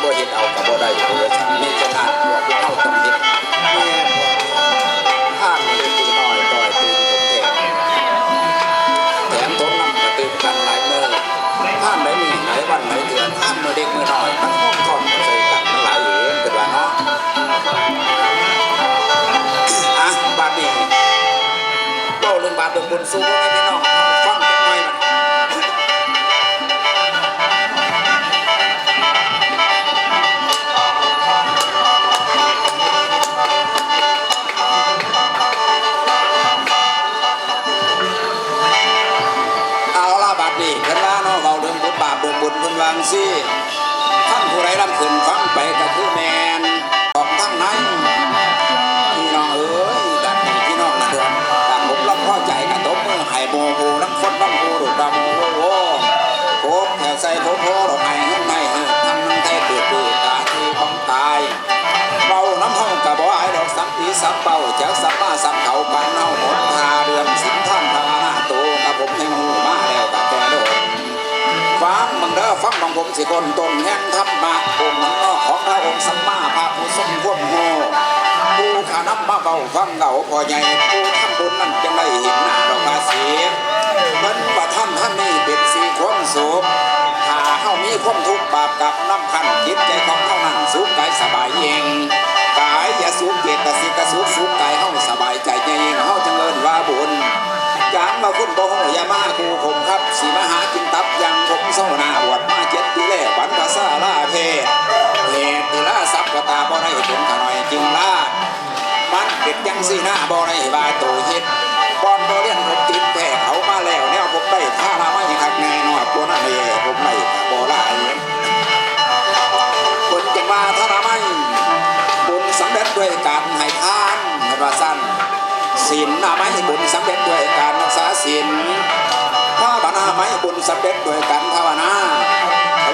ບໍ່ເຮັດເອົາກໍບໍ່ໄດ້ ເພາະວ່າຊັ້ນມີແຕ່ງານພວກເຮົາຕ້ອງເຮັດ ແມ່ນ ທານເລັກນ້ອຍ ຕ້ອຍຕື່ມສົມແພງ ແຖມຖົງນ້ຳກະຕື່ມກັນຫຼາຍມື້ ທານໄດ້ມື້ຫຼາຍວັນຫຼາຍເດືອນ ທານມື້ເລັກມື້ນ້ອຍ ມັນຮວມພ້ອມກັນໃສ່ກັນ ມັນຫຼາຍເອງ ເພິ່ນວ່າເນາະ. ອ່ະ ບາດນີ້ ເວົ້າເລື່ອງບາບເລື່ອງບຸນສູ່ພໍ່ແມ່ພີ່ນ້ອງຟັງຈັກໜ່ອຍ. ເອົາລະ ບາດນີ້ເພິ່ນວ່າເນາະ ເວົ້າເລື່ອງບຸນບາບເລື່ອງບຸນ ເພິ່ນວ່າຈັ່ງຊີ້ ຄັນຜູ້ໃດລຳຂຶ້ນຟັງໄປກໍຄືແມ່ນ ອອກທາງໃນ ພີ່ນ້ອງເອີຍ ບັດນີ້ພີ່ນ້ອງນະເທື່ອນ ຖ້າຄົບລຳພໍໃຈກະຕົບມືໃຫ້ໝູ່ຜູ້ນຳຄົນນຳຜູ້ລູກນຳໂອ້ໂຫ ໂຄບແຖວໃສ່ໂພໂພດອກໄມ້ເງິນໄມ້ເຮີດທຳນຳໄທເກີດຄືຕາທີ່ຂອງຕາຍ ເວົ້ານຳເຮົາກະບໍ່ອາຍດອກ ສຳປີສຳເປົ້າ ຈັກສຳມາສຳເຖົາ ປັນເຮົາຫົນທາເລື່ອງສິນທານພາວະນາໂຕ ກະຜົມແຮ່ງຮູ້ມາແລ້ວກະແຕ່ດົນ ຟັງເບິ່ງເດີ ຟັງເບິ່ງ ຜົມຊິຄົ້ນຕົ້ນແຫ່ງທຳມະ ອົງນອກຂອງພະອົງສຳມາພະຜູ້ຊົງຄວາມຮູ້ ຜູ້ຂ້ານຳມາເວົ້າຟັງເລົ່າພໍ່ໃຫຍ່ ຜູ້ທຳບຸນນັ້ນຈຶ່ງໄດ້ເຫັນໜ້າດອກພະສີ ເພິ່ນປະທານທຳນີ້ເປັນສີຄວາມສຸກ ຖ້າເຮົາມີຄວາມທຸກບາບກັບນຳຄັນ ຈິດໃຈຂອງເຮົານັ້ນສຸກກາຍສະບາຍເຢັນ ກາຍຢາສຸກ ເຈດຕະສິກກະສຸກ ສຸກກາຍເຮົາສະບາຍໃຈໃຫຍ່ ເຮົາຈຶ່ງເອີ້ນວ່າບຸນ ຈານວ່າຄຸນບໍ່ຮູ້ຢ່າມາຄູ່ຜົມຄັບ ຊິມາຫາກິນຕັບຢ່າງຜົມເຊົາໜ້າ ບວດມາເຈັດປີແລ້ວ ບັນພະຊາລາເພດ ເຫດທີ່ລາສັບກໍຕາບໍ່ໄດ້ເປັນຂະໜ້ອຍຈຶ່ງລາ ມັນເປັນຈັ່ງຊີ້ນາ ບໍ່ໄດ້ວ່າໂຕເຮັດ ກ່ອນບໍ່ລຽນຜົມຕິດແພດເອົາມາແລ້ວ ແນວຜົມໄດ້ທາລະໄມຄັກແນ່ນອນ ຕົວນັ້ນເອ ຜົມໄດ້ກໍບໍ່ຫຼາຍ ເພິ່ນຈຶ່ງວ່າທາລະໄມ ບຸນສຳເລັດດ້ວຍການໃຫ້ທານ ເພິ່ນວ່າຊັ້ນ ສິນລະໄມ ບຸນສຳເລັດດ້ວຍການຮັກສາສິນ ພາວະນາໄມ ບຸນສຳເລັດດ້ວຍການພາວະນາ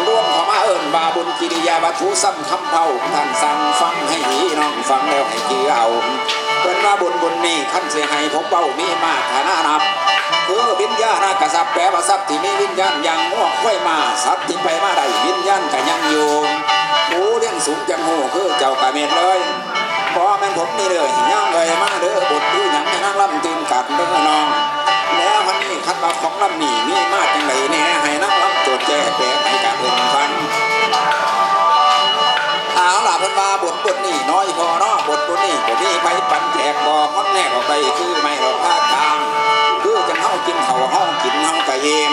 ລວມເຂົ້າມາເອີ້ນວ່າບຸນກິລິຍາວັດຖຸ ຊ້ຳຄຳເພົາ ທ່ານຟັງໃຫ້ດີ ນ້ອງຟັງແລ້ວໃຫ້ຈື່ເອົາ ເພິ່ນວ່າບຸນບຸນນີ້ ຄັນຊິໃຫ້ຜົມເວົ້າມີມາກຖານະນັບ ຄືວິນຍານາກະຊັບ ແປວ່າຊັບທີ່ມີວິນຍານ ຢ່າງງົວຄວາຍມ້າ ສັດທີ່ໄປມາໄດ້ ວິນຍານກະຍັງຢູ່ ຜູ້ລຽນສູງຈັ່ງຮູ້ ຄືເຈົ້າກະແມ່ນເລີຍ ບໍ່ແມ່ນຜົມມີເລີຍ ຍາມເອີຍມາເດີ ບົດຄືຫຍັງໃຫ້ນາງລຳຕື່ມກັນເດີນ້ອງ ແລ້ວອັນນີ້ຄັນວ່າຂອງລຳນີ້ມີມາຈັ່ງໃດແດ່ ໃຫ້ນາງລຳໂຈດແຈ້ແປໃຫ້ກະເພິ່ນຟັງ ເອົາລະ ເພິ່ນວ່າບົດບົດນີ້ນ້ອຍພໍເນາະ ບົດບົດນີ້ບໍ່ມີໃຜປັນແຈກ ບໍ່ຮອນແນກອອກໄປຄືໄມ້ດອກພາກກາງ ຄືຈັ່ງເຮົາກິນເຂົ້າເຮົາກິນເຮົາກະອີ່ມ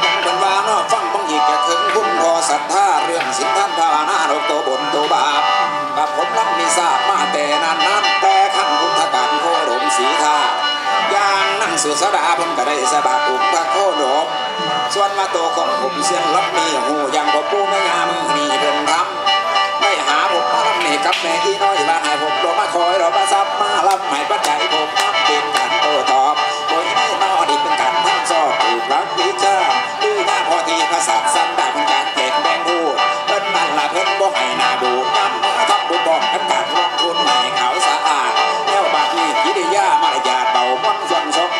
ຈັ່ງເພິ່ນວ່າເນາະ ຟັງເບິ່ງອີກຈະເຖິງຄຸນພໍ່ສັດທາ ເລື່ອງສິນທານພາວະນາ ໂລກໂຕບຸນໂຕບາບ ກັບຜົມລຳນີ້ຊາບມາແຕ່ນານນານ ແຕ່ຂັ້ນພຸດທະການໂຄດົມສີທາ ຢ່າງນາງສຸຊາດາເພິ່ນກະໄດ້ສະບາດອຸປະໂຄດົມ ສ່ວນມາໂຕຂອງຜົມສຽງລຳນີ້ ຮູ້ຢ່າງພໍ່ປູ່ແມ່ຍ່າມື້ນີ້ເພິ່ນທຳ ໄດ້ຫາຜົມມາລຳນີ້ກັບແມ່ອີນ້ອຍ ວ່າໃຫ້ຜົມລົງມາຄອຍລອມາຊັບ ມາລຳໃຫ້ປັດໄຈຜົມນຳເປັນການໂຕ້ຕອບ ໂດຍໃນມານີ້ເປັນການພັນຊອບ ຖືກຫຼັກວິຊາ ຫຼືຍາພໍທີ່ພາສາສັນດານການແຈກແບ່ງຮູ້ ເພິ່ນນັ້ນລະເພິ່ນບໍ່ໃຫ້ໜ້າບູດ ຍາມມາທຳບຸນພ້ອມກັນການລົງທຶນໃຫ້ຂາວສະອາດ ແລ້ວບາດນີ້ກິລິຍາມາລະຍາດເບົາມ່ວນຊວນຊົມ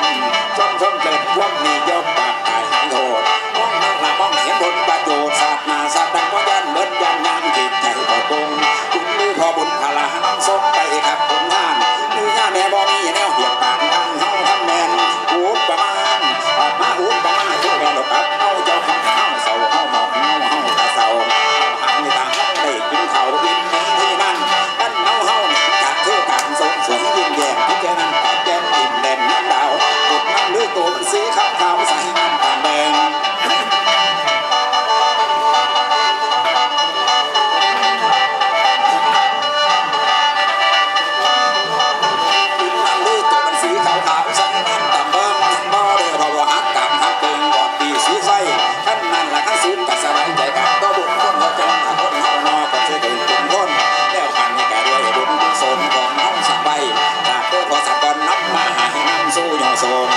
ຊົມຊົມເລີດຄວາມນິຍົມ ປາກກາຍໃຫ້ໂທດ ມອງໜ້າລະມອງເຫັນຜົນປະໂຫຍດ ຊາດໜ້າຊາດຫຼັງບໍ່ຢ້ານເໝິດ ຢ້ານຍາມຈິດໃຈບໍ່ກົງ ບຸນຫຼືພໍ່ບຸນພະລານຳສົ່ງໄປຄັກຜົນທານ ຫຼືຍາແມ່ບໍ່ມີແນວວຽກການ ທາງເຮົາທຳແມ່ນ ອຸປະມານ ອອກມາອຸປະມາຄືແມ່ນກັບເຮົາເຈົ້າຂອງເຮົາເຊົາ ເຮົາໝອກເຮົາ ເຮົາກະເຊົາ ເຮົາຫັນຕາເຮົາໄດ້ກິນເຂົ້າອີ່ມໃນທີ່ນັ້ນ ອັນເຮົາເຮົານີ້ກະຄືການສົມສວຍຍິ້ມແຍ້ມ ທີ່ແກ່ນັ້ນກະແຈ່ມອີ່ມແດນນ້ຳດາວ ກົດນ້ຳລືໂຕມັນສີຂາວຂາວໃສງາມຕາມແບງ ກິນນ້ຳລືໂຕມັນສີຂາວຂາວໃສງາມຕາມແບງ ບໍ່ເດີ ເພາະວ່າຮັກການຮັກເບິ່ງ ບອດດີສີໄຟ ຄັນນັ້ນລະຄັນສູງກະສະບາຍໃຈກະບໍ່ບຸນຄົນເຮົາຈັ່ງວ່າຄົນເຮົາເນາະ ກໍຊິໄດ້ເປັນຄົນ ແລ້ວອັນນີ້ກະດ້ວຍບຸນກຸສົນຂອງເຮົາສ້າງໄວ້ ຈາກໂຕພໍ່ສາກ່ອນນຳມາໃຫ້ນຳສູ່ໂຍຊົນ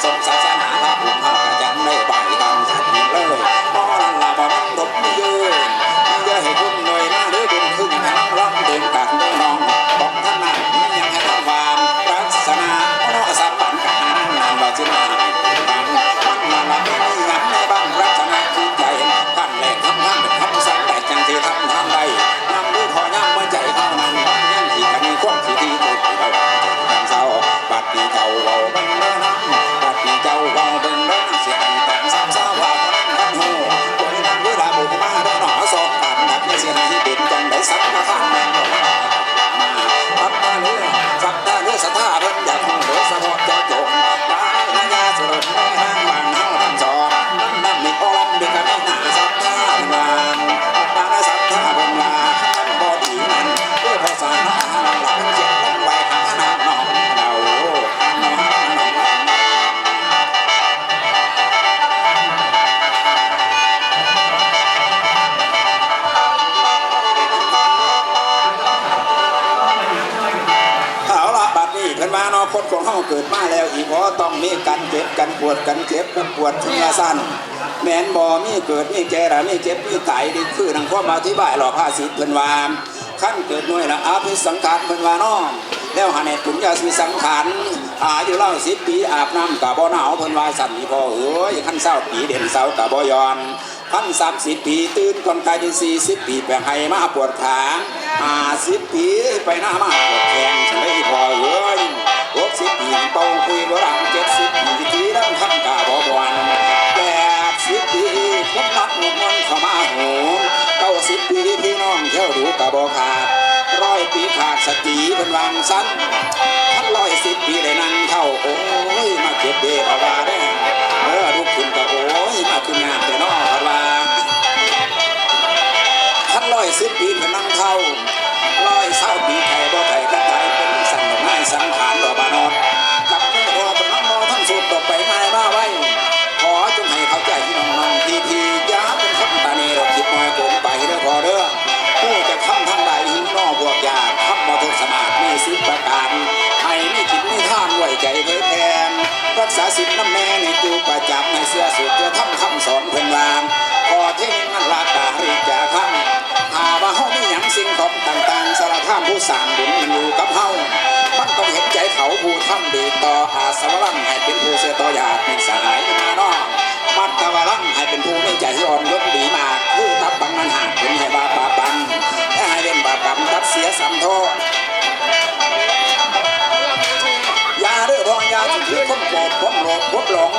ສົມສາສະໜາພະພູມເຮົາກະຈັ່ງໄດ້ໄປທາງສັນຕິເລີຍ ເພາະນັ້ນລະບໍ່ແມ່ນລົບມີເຢີ ມີເຢີໃຫ້ຄຸນໜ່ວຍນາເດີ ບຸນຄືຫຍັງໃຫ້ນາງລຳເດີນການເດີນ້ອງ ຂອງທ່ານນັ້ນມີຫຍັງໃຫ້ນາງວ່າ ລັກສະນະເນາະ ສຳບັນກັບນາງນາງວ່າຊິມາໃຫ້ເປັນທາງ ມັນລະລະເປັນອີ່ຫຍັງໃນບາງລັກສະນະຈິດໃຈ ຂັ້ນແລກທຳທານເປັນຄຳສັ່ງ ແຕ່ຈັ່ງຊິທຳ ຄົນຂອງເຮົາເກີດມາແລ້ວ ອີ່ພໍຕ້ອງມີການເຈັບ ການປວດ ການເຈັບ ການປວດ ເຖິງວ່າຊັ້ນ ແມ່ນບໍ່? ມີເກີດ ມີແກ່ ລະມີເຈັບ ມີຕາຍ ນີ້ຄືດັ່ງຄວາມອະທິບາຍລອບພາສິດເພິ່ນວ່າ ຄັນເກີດນ້ອຍລະອະພິສັງຂານ ເພິ່ນວ່າເນາະ ແລ້ວຫັ້ນໃຫ້ປຸນຍາພິສັງຂານ ອາຍຸລາວສິບປີ ອາບນ້ຳກະບໍ່ໜາວ ເພິ່ນວ່າຊັ້ນ ອີ່ພໍ່ເອີຍ ຄັນຊາວປີ ເດັ່ນເສົາກະບໍ່ຢ່ອນ ຄັນສາມສິບປີ ຕື່ນກ່ອນກາຍ ສີ່ສິບປີ ໄປໄຮ່ມາປວດຂາ ຫ້າສິບປີ ໄປນາມາປວດແຂ້ງ ຊັ້ນເດ້ອີ່ພໍ່ເອີຍ ຫົກສິບປີ ເປົ່າຄຸຍບໍ່ດັງ ເຈັດສິບປີ ຕີດັງຄັນກະບໍ່ມ່ວນ ແປດສິບປີ ຄົນຮັກໝູ່ມວນເຂົ້າມາໂຫ ເກົ້າສິບປີ ພີ່ນ້ອງແຖວດູກະບໍ່ຂາດ ຮ້ອຍປີຂາດສະຕີ ເພິ່ນວ່າຊັ້ນ ຄັນຮ້ອຍສິບປີໄດ້ນັ່ງເທົ້າ ໂອ້ຍ ມາເຈັບເດ ເຂົາວ່າເດ້ ເອີ ລຸກຂຶ້ນກະ ໂອ້ຍ ມາຄືຍາກແທ້ເນາະ ເຂົາວ່າ ຄັນຮ້ອຍສິບປີກະນັ່ງເທົ້າ ຮ້ອຍຊາວປີໄຂ້ບໍ່ໄຂ້ກະຕາຍ ເປັນສັນດອກນາຍສັງຂານດອກບານອດ ກັບເມື່ອພໍກຳລັງບໍ່ທັນສຸດ ດອກໄປງ່າຍມາໄວ ຂໍຈົ່ງໃຫ້ເຂົ້າໃຈພີ່ນ້ອງໆ ທີ່ໆ ຢ່າເປັນຄົນຕາໜີ ດອກຄິດນ້ອຍເກີນໄປເດີພໍ່ເດີ ຮູ້ຈັກຄຳທັງຫຼາຍ ຫິວໜໍ່ພວກຢາກ ຄຳບໍ່ທົດສະມາດມີສິບປະການ ໃຫ້ມີຈິດມີທານ ໄວ້ໃຈເຜີຍແຜ່ ຮັກສາສິນນຳແນ່ໃນຕູ້ປະຈຳ ໃຫ້ເຊື່ອສູດເຊື່ອທຳຄຳສອນເພິ່ນວ່າ ຂໍເທເງິນລ້ານກະລິຈາຄັງ ຖ້າວ່າເຮົາມີຫຍັງສິ່ງຂອງຕ່າງໆ ສາລະທານຜູ້ສ້າງບຸນມັນຢູ່ກັບເຮົາ ມັນຕ້ອງເຫັນໃຈເຂົາຜູ້ທຳດີຕໍ່ອາສະວະລັງ ໃຫ້ເປັນຜູ້ເຊື່ອຕໍ່ຍາດມິດສະຫາຍມາເນາະ ມັດຕະວະລັງ ໃຫ້ເປັນຜູ້ມີໃຈອ່ອນໂຍນດີມາກ ຄືກັບບັງມັນຫາກເພິ່ນໃຫ້ວ່າປາປັນ ແລະ ໃຫ້ເວັ້ນບາບກຳຕັດເສຍສຳໂທ ຢ່າເດີພໍ່ ຢ່າຊິຖືຄົນໂກດຄົນໂລບຄົນຫຼົງ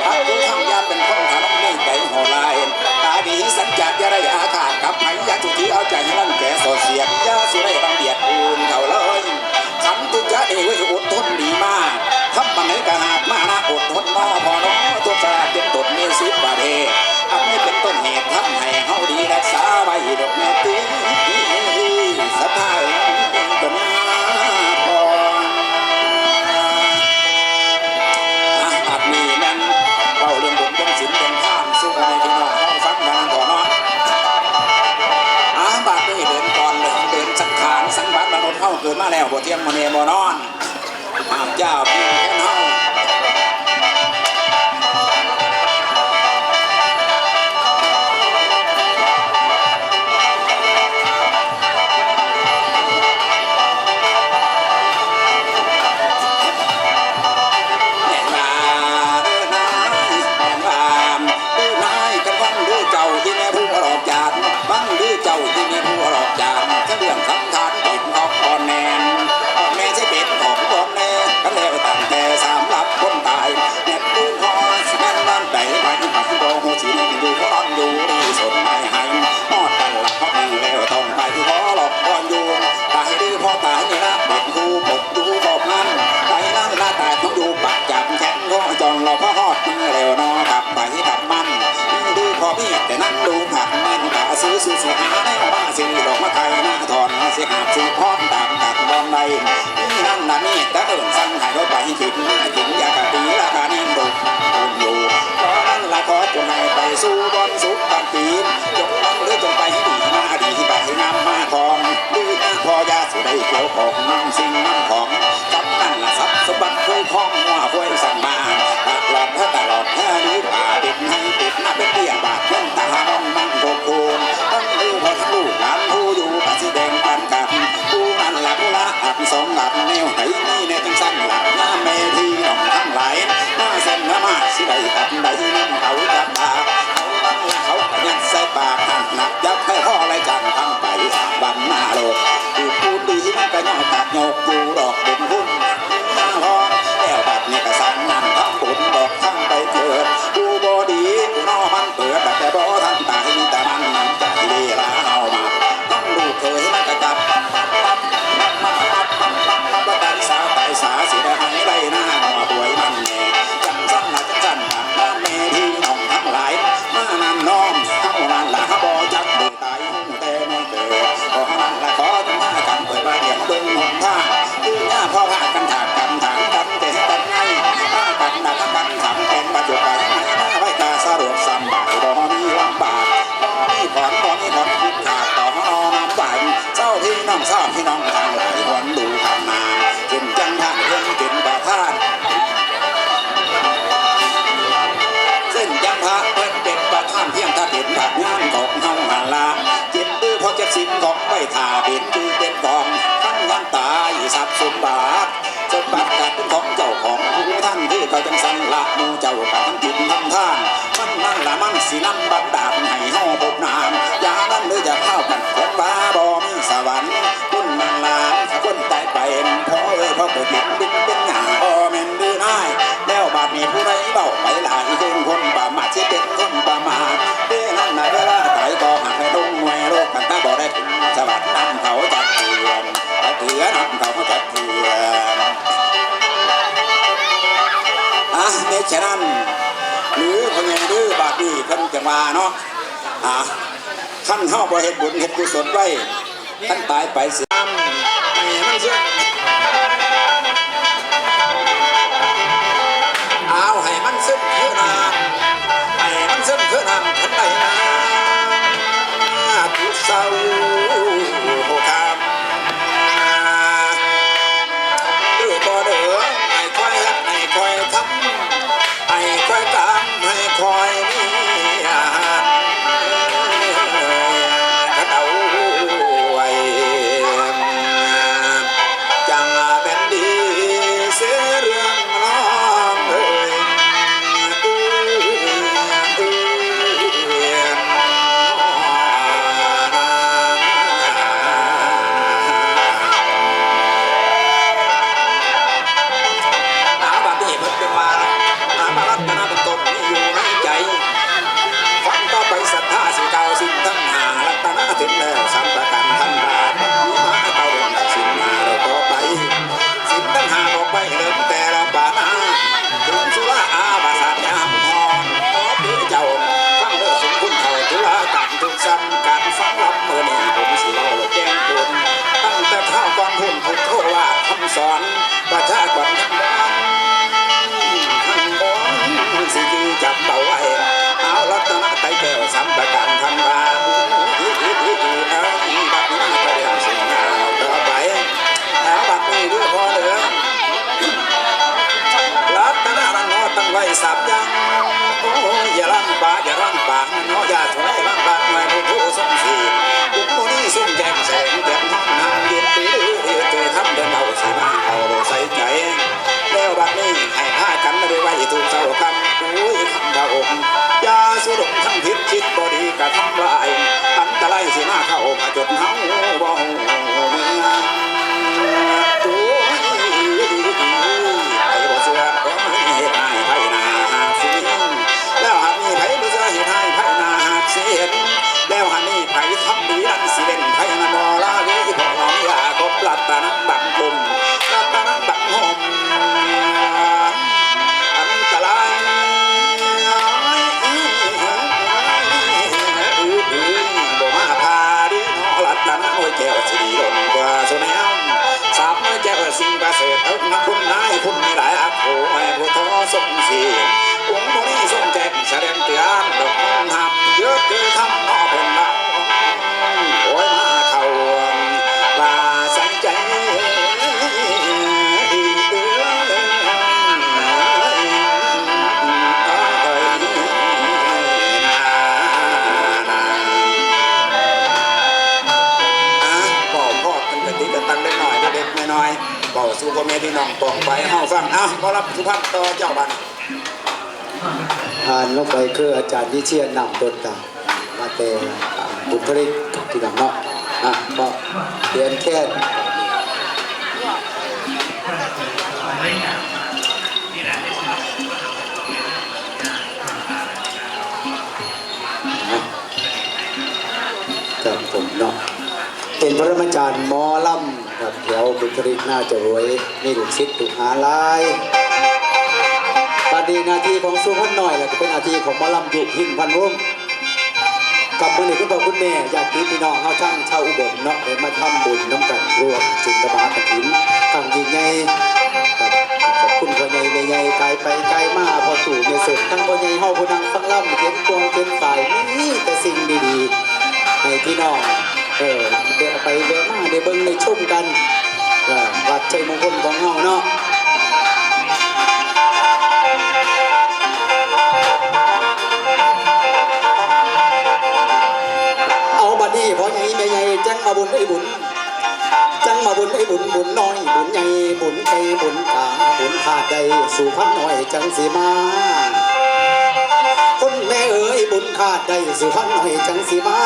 ຮັກຢູ່ທຳ ຢ່າເປັນຄົນທະນົງ ມີໃຈໂຫດຮ້າຍ ຕາດີສັນຈາດ ຢ່າໄດ້ອາຄາດກັບໃຜ ຢ່າຊິຖືເອົາໃຈໃຫ້ລັງແກສໍ້ສຽດ ຢ່າຊິໄດ້ລັງບຽດຜູ້ອື່ນເຂົາເລີຍ ຂັนติจะดีเว้ย อดทนดีมาก ทำอันไหนก็หากมานะ อดทนเนาะพ่อเนาะ ทุกข์สาหัสเป็นต้นมีสิบประเภท อันนี้เป็นต้นเหตุทำให้เฮาดีรักษาไว้ดอกแม่ติ ศรัทธาเอ๋ย เป็นต้นมาพ่อ อ่ะ บัดนี้แม่นเว้าเรื่องบุญเรื่องศีลเรื่องทานสู่พ่อแม่พี่น้องเฮาฟังกันก่อนเนาะ อ่ะ บัดนี้เดินก่อนเลย เดินสังขารสังขารมนุษย์เฮาเกิดมาแล้ว บ่เที่ยงบ่แน่บ่นอน หากเจ้าผู้แทนเฮา แม่นว่าเด้อนาย แม่นว่าเด้อนาย กันฟังเด้อเจ้าอีแม่ผู้หลอกจาน ฟังเด้อเจ้าอีแม่ผู้หลอกจาน ถ้าเรื่องสังขาร ของอ่อนแน่น อ่อนแน่สิเป็นของอ่อนแน่ กันแล้วตั้งแต่สำหรับคนตาย แม่นผู้พอสิแม่นบ้านใด ไปไปบ่ฮู้สิอยู่พอนอยู่ดีสนไม่ให้ ฮอดกันละฮอดนั่งแล้วต้องไปขอหลอกก่อนอยู่ ตายดีพอตายนี่ละ เป็นผู้ปกอยู่บอกนั้น ตายนั่นละตายของอยู่ปากจับแขนก็จองเราก็ฮอดมาแล้วเนาะ กลับไปกลับมัน ดูพอมีแต่นั่งดูผักมันกะซื้อซื้อสิหาแนวมาสิดอกมาไทยมาถอนมาสิหาบสิพร้อมตามตัดบอนใด นี่นั่นน่ะมีแต่เอิ้นสั่งให้เราไปกินมากินยากะตีละกะนิ่งดกอุ่นอยู่ เพราะนั้นละขอจงให้ไปสู่บอนสุขกันตี จงนั่งหรือจงไปให้ดีมาดีไปให้งามมาทอง หรือพอยาสิได้เกี่ยวของนำสิ่งนำของ กับนั่นละทรัพย์สมบัติเคยคล้องหัวควยสั่งมา ตลอดเธอตลอดเธอนี้ป่าติดให้ติดมาเป็นเตี้ยบาทเงินตาหอนนั่งโกโกน ทั้งลูกพ่อทั้งลูกหลานผู้อยู่กะสิแบ่งปันกัน ผู้นั้นละผู้ละอันสองอันแนวไหนมีแน่จังสั้นละหน้าแม่พี่น้องทั้งหลาย หน้าเส้นหน้ามาสิได้อันใดนั่นเอาจับตา เอานั่นละเขากะยัดใส่ปากหักหนักยัดให้พ่อไรจังทั้งไปสามวันหน้าโลก ผู้ผู้ดีมันกะยอดตัดยกอยู่ดอกบุญคุณ มาฮอดแล้วบัดนี้กะสั่งนั่งทำบุญดอกทั้งไปเกิด ผู้บ่ดีผู้นอมันเปิดแต่บ่ทันตายมีแต่มันมันใจดีลาเอามา ทั้งลูกเคยมันกะจับ มาตายสาตายสาสิได้ ຂອງເຮົາຫັ້ນລະ ເກັບເດີພໍ່ເກັບສິນຂອງໄວ້ຖ້າເປັນຈື່ເປັນກອງ ຄັນຍາມຕາຍຊັບສົມບັດ ສົມບັດກະເປັນຂອງເຈົ້າຂອງຜູ້ທ່ານ ຄືເຂົາຈັ່ງຊັ້ນລະ ໝູ່ເຈົ້າກະທຳກິນທຳທານ ມັນນັ້ນລະມັນຊິນຳບັນດານໃຫ້ເຮົາພົບນານ ຢ່ານັ້ນເດີຢ່າພາກັນ ເພິ່ນວ່າບໍ່ມີສະຫວັນ ບຸນນັ້ນລະ ຄົນຕາຍໄປ ພໍ່ເອີຍ ພໍ່ເກີດເປັນບຸນເປັນຫຍັງ ບໍ່ແມ່ນຫຼືນາຍ ແລ້ວບາດນີ້ຜູ້ໃດເວົ້າໄປຫຼາຍ ຄືຄົນປະໝາດ ຊິເປັນຄົນປະໝາດ ເວລານັ້ນລະ ເວລາຕາຍກໍຫາກໃຫ້ລົງໜ່ວຍໂລກ ຄັນຕາບໍ່ໄດ້ເປັນສະຫວັດ ນຳເຂົາຈັກເທື່ອ ຈັກເທື່ອ ນຳເຂົາຈັກເທື່ອ ອາ ເຮັດສະນັ້ນ ຫຼືພໍ່ໃຫຍ່ ຫຼືບາດນີ້ເພິ່ນຈັ່ງວ່າເນາະ ອາ ຄັນເຮົາບໍ່ເຮັດບຸນເຮັດກຸສົນໄວ້ ຄັນຕາຍໄປຊິ ໃຫ້ມັນຊຶມ ເອົາໃຫ້ມັນຊຶມຄືນ້ຳ ໃຫ້ມັນຊຶມຄືນ້ຳ ຄັນໄດ້ມາຜູ້ເຊົາຜູ້ຄ່ຳ ເອີ ພໍ່ເດີ ໃຫ້ຂ້ອຍເຮັດ ໃຫ້ຂ້ອຍທຳ ໃຫ້ຂ້ອຍການ ໃຫ້ຂ້ອຍມີອາຫານ ຄັນເອົາໄວ້ ຈັ່ງແມ່ນດີເສເລື່ອງນ້ອງເອີຍ ເອີຍ ເອີຍ ເອີຍ. ອາ ບາດນີ້ເພິ່ນຈຶ່ງວ່າ ອາ ພະລັດຕະນະເປັນຕົ້ນມີຢູ່ໃນໃຈ ຟັງຕໍ່ໄປສັດທາຊິກ່າວສິ່ງທັງຫ້າ ລັດຕະນະເຖິງແລ້ວສາມປະການ ທັນວ່າມີມາເກົ້າເດືອນສິນຫ້າແລ້ວຕໍ່ໄປ ສິນທັງຫ້າອອກໄປເລີ່ມແຕ່ລະປານາ ເຖິງສຸລາອາວາສະຍາມຮ້ອນ ຂໍເດຊະເຈົ້າ ຟັງເດີສຸມຄຸນເຂົ້າຕຸລາການທຸກຊັ້ນ ການຟັງລຳມື້ນີ້ຜົມຊິເວົ້າແຈ້ງໂຈນ ຕັ້ງແຕ່ຄາວກ່ອນພຸ້ນພຸດໂທວາດຄຳສອນ ປະຊາກອນທັງບ້ານ ທັງບ້ານຊິຈື່ຈຳເອົາໄວ້ ເອົາລັດຕະນະໄຕແກ້ວສາມປະການ ທັນວ່າ ອາ ບັດນີ້ມາເລື່ອງສິນຫ້າຕໍ່ໄປ ແລ້ວບັດນີ້ເດີພໍ່ເດີ ລັດຕະນະລັນນໍຕັ້ງໄວ້ສາມຢ່າງ ໂອ້ຍ ຢ່າລ້າງປາ ຢ່າລ້າງປາເນາະ ຢ່າສຸໄລລ້າງບາດ ໄວ້ພຸດໂທຊົງສີ ກຸມມຸນີຊົງແຈ້ງແສງ ແຈ່ມທຳນຳເຢັນ ເຕີທຳເດີເອົາສີມາເອົາໃສ່ໃຈ ແລ້ວບັດນີ້ໃຫ້ພາກັນໄດ້ໄຫວ້ທຸກເຊົ້າຄ່ຳ ໂອ້ຍ ຄຳພະອົງ ຢ່າສູ່ຫຼົງທຳຜິດຄິດບໍ່ດີກະທຳລາຍ ອັນຕະລາຍຊິມາເຂົ້າພະຈົນເຮົາບໍ່ຮູ້ເມື່ອ ໂອ້ຍ ໃຜບໍ່ເຊື່ອ ໂອ້ຍ ເຮັດໃຫ້ໃຜໜ້າຫາກຊິເຫັນ ແລ້ວຫາກມີໃຜບໍ່ເຊື່ອ ເຮັດໃຫ້ໃຜໜ້າຫາກຊິເຫັນ ແລ້ວຫາກມີໃຜທຳດີນັ້ນຊິເຫັນ ໃຜນັ້ນບໍ່ລາວີ ເພາະວ່າມີອາຄົບລັດຕະນະບັງຄຸມ ລັດຕະນະບັງຫົມ ອັນຕະລາຍ ບໍ່ມາພາດີເນາະ ລັດຕະນະຫ້ວຍແກ້ວ ຊິດີລົ້ນກວ່າສຸແນວ ສາມຫ້ວຍແກ້ວ ສິ່ງປະເສີດ ເອີ ນຳຄຸນນາຍຄຸນມີຫຼາຍ ອັກໂຂ ຫ້ວຍຜູ້ທໍຊົງສີ ອົງມຸນີຊົງແຈ້ງ ສະແດງເຕືອນ ດອກມັນຮັບ ເຢີດເກີທຳເນາະ ເພິ່ນເວົ້າ ໂອ້ຍ ມາເຂົ້າວ່າໃສ່ໃຈ ເວົ້າພໍ້ກັນກະຕິກະຕັງເລັກນ້ອຍ ເລັກໆນ້ອຍໆ ເວົ້າສູ່ພໍ່ແມ່ພີ່ນ້ອງປ້ອງປາຍເຮົາຟັງ ເອົ້າ ໝໍລຳສຸພາບຕໍ່ເຈົ້າບັດ ຜ່ານລົງໄປຄືອາຈານວິເຊຍນ ນາມຕົ້ນຕາ ມາແຕ່ບຸນທະລິກ ພີ່ນ້ອງເນາະ ອ່ະ ກໍລຽນແຄ້ນ ອ່ະ ຄັບຜົມເນາະ ເປັນປະລະມາຈານໝໍລຳ ແຖວບຸນທະລິກນາຈະໂຫຍ ມີລູກສິດລູກຫາຫຼາຍ ບັດນີ້ໜ້າທີ່ຂອງສຸພັນນ້ອຍ ແລ້ວກໍເປັນໜ້າທີ່ຂອງໝໍລຳຍຸພິນພັນວົງ ກັບມື້ນີ້ ຄຸນພໍ່ຄຸນແມ່ ຍາດຕິພີ່ນ້ອງເຮົາທັງຊາວອຸບົນເນາະ ໄດ້ມາທຳບຸນນຳກັນ ລວມສິນກັບມະຫາກະຖິນຄັ້ງຍິ່ງໃຫຍ່ ຂອບຄຸນພໍ່ໃຫຍ່ແມ່ໃຫຍ່ ກາຍໄປກາຍມາ ພໍ່ຕູ້ແມ່ສົມ ທັງພໍ່ໃຫຍ່ເຮົາຜູ້ນັ່ງຟັງລຳ ຂຽນກວງຂຽນຝ້າຍ ມີແຕ່ສິ່ງດີໆ ໃຫ້ພີ່ນ້ອງ ເອີ ແວະໄປແວະມາ ໄດ້ເບິ່ງໄດ້ຊົມກັນ ເອີ ວັດໄຊມຸງຄຸນຂອງເຮົາເນາະ. ມາບຸນເອີຍບຸນ ຈັ່ງມາບຸນເອີຍບຸນ ບຸນນ້ອຍບຸນໃຫຍ່ ບຸນໄກ່ບຸນກາ ບຸນທາດໄດ້ ສຸພານນ້ອຍຈັ່ງຊິມາ ຄົນແມ່ເອີຍ ບຸນທາດໄດ້ ສຸພານນ້ອຍຈັ່ງຊິມາ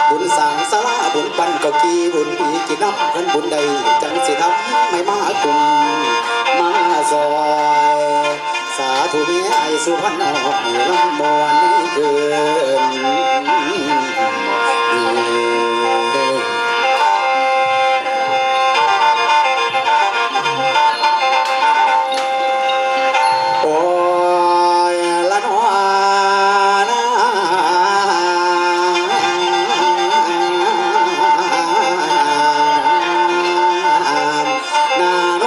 ບຸນສ້າງສາລາ ບຸນປັ້ນເຂົ້າຈີ່ ບຸນດີກິນນ້ຳ ຄັນບຸນໄດ້ ຈັ່ງຊິທຳໃຫ້ມາກຸມມາຊ່ອຍ ສາທຸແມ່ອ້າຍສຸພານນ້ອຍ ລຳມ່ວນໃນຄືນນີ້. ໂອ້ຍລະນໍ ນາໂນ ຟ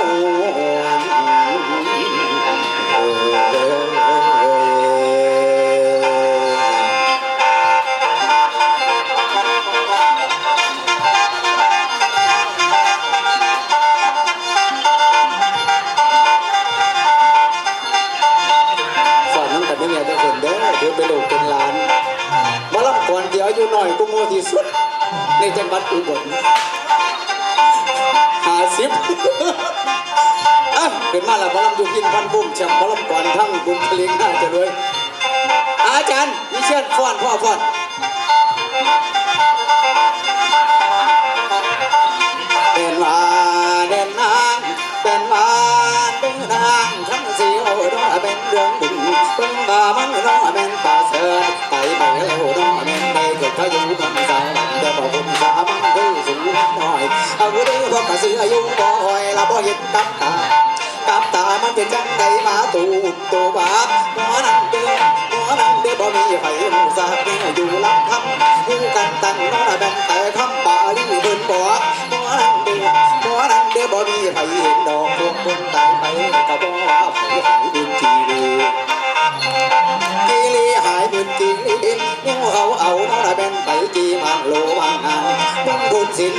້ອນນຳກັນເດີແມ່ເດີເພິ່ນເດີ ຖືເປັນລູກເປັນຫຼານ ໝໍລຳກອນທີ່ອາຍຸນ້ອຍກວ່າໝູ່ທີ່ສຸດໃນຈັງຫວັດອຸບົນ ຫ້າສິບ ເອົາ ຂຶ້ນມາແລ້ວ ໝໍລຳຢູ່ພິນພັນວົງ ແຊ້ມໝໍລຳກອນທັງບຸນທະເລງໜ້າຈະລວຍ ອາຈານວິເຊນ ຟ້ອນ ພໍ່ຟ້ອນ ແມ່ນວ່າແມ່ນນາງ ແມ່ນວ່າເດີນາງ ຄັນຊິເວົ້າເນາະແມ່ນເລື່ອງບຸນ ເບິ່ງວ່າມັນເນາະແມ່ນປາເສີດ ໄປໄປແລ້ວເນາະແມ່ນໄດ້ເກີດພາຍຸ ມັນສາມັນແຕ່ບໍ່ບຸນສາມັນຄືສູງນ້ອຍ ເອົາເດີພວກກະເສືອຢູ່ບໍ່ຄ່ອຍລະບໍ່ເຫັນກັບຕາ ກັບຕາມັນເປັນຈັ່ງໃດມາຕູບໂຕບາບ ໝໍນັ້ນເດີ ໝໍນັ້ນເດີ ບໍ່ມີໃຜຮູ້ຈັກແນວຢູ່ລຳພັງ ຮູ້ກັນຕັ້ງເນາະແມ່ນແຕ່ຄຳບາລີເພິ່ນບອກ ໝໍນັ້ນເດີ ໝໍນັ້ນເດີ ບໍ່ມີໃຜເຫັນດອກ ພວກເພິ່ນຕາຍໄປກະບໍ່ວ່າໃຜຫາຍບຸນຈີ່ຫຼີ ຈີ່ຫຼີຫາຍບຸນຈີ່ຫຼີ ໜູເຮົາເອົາເນາະແມ່ນໄປຈີ່ມັນໂລວ່າງງານ ບຸນບຸນສິນ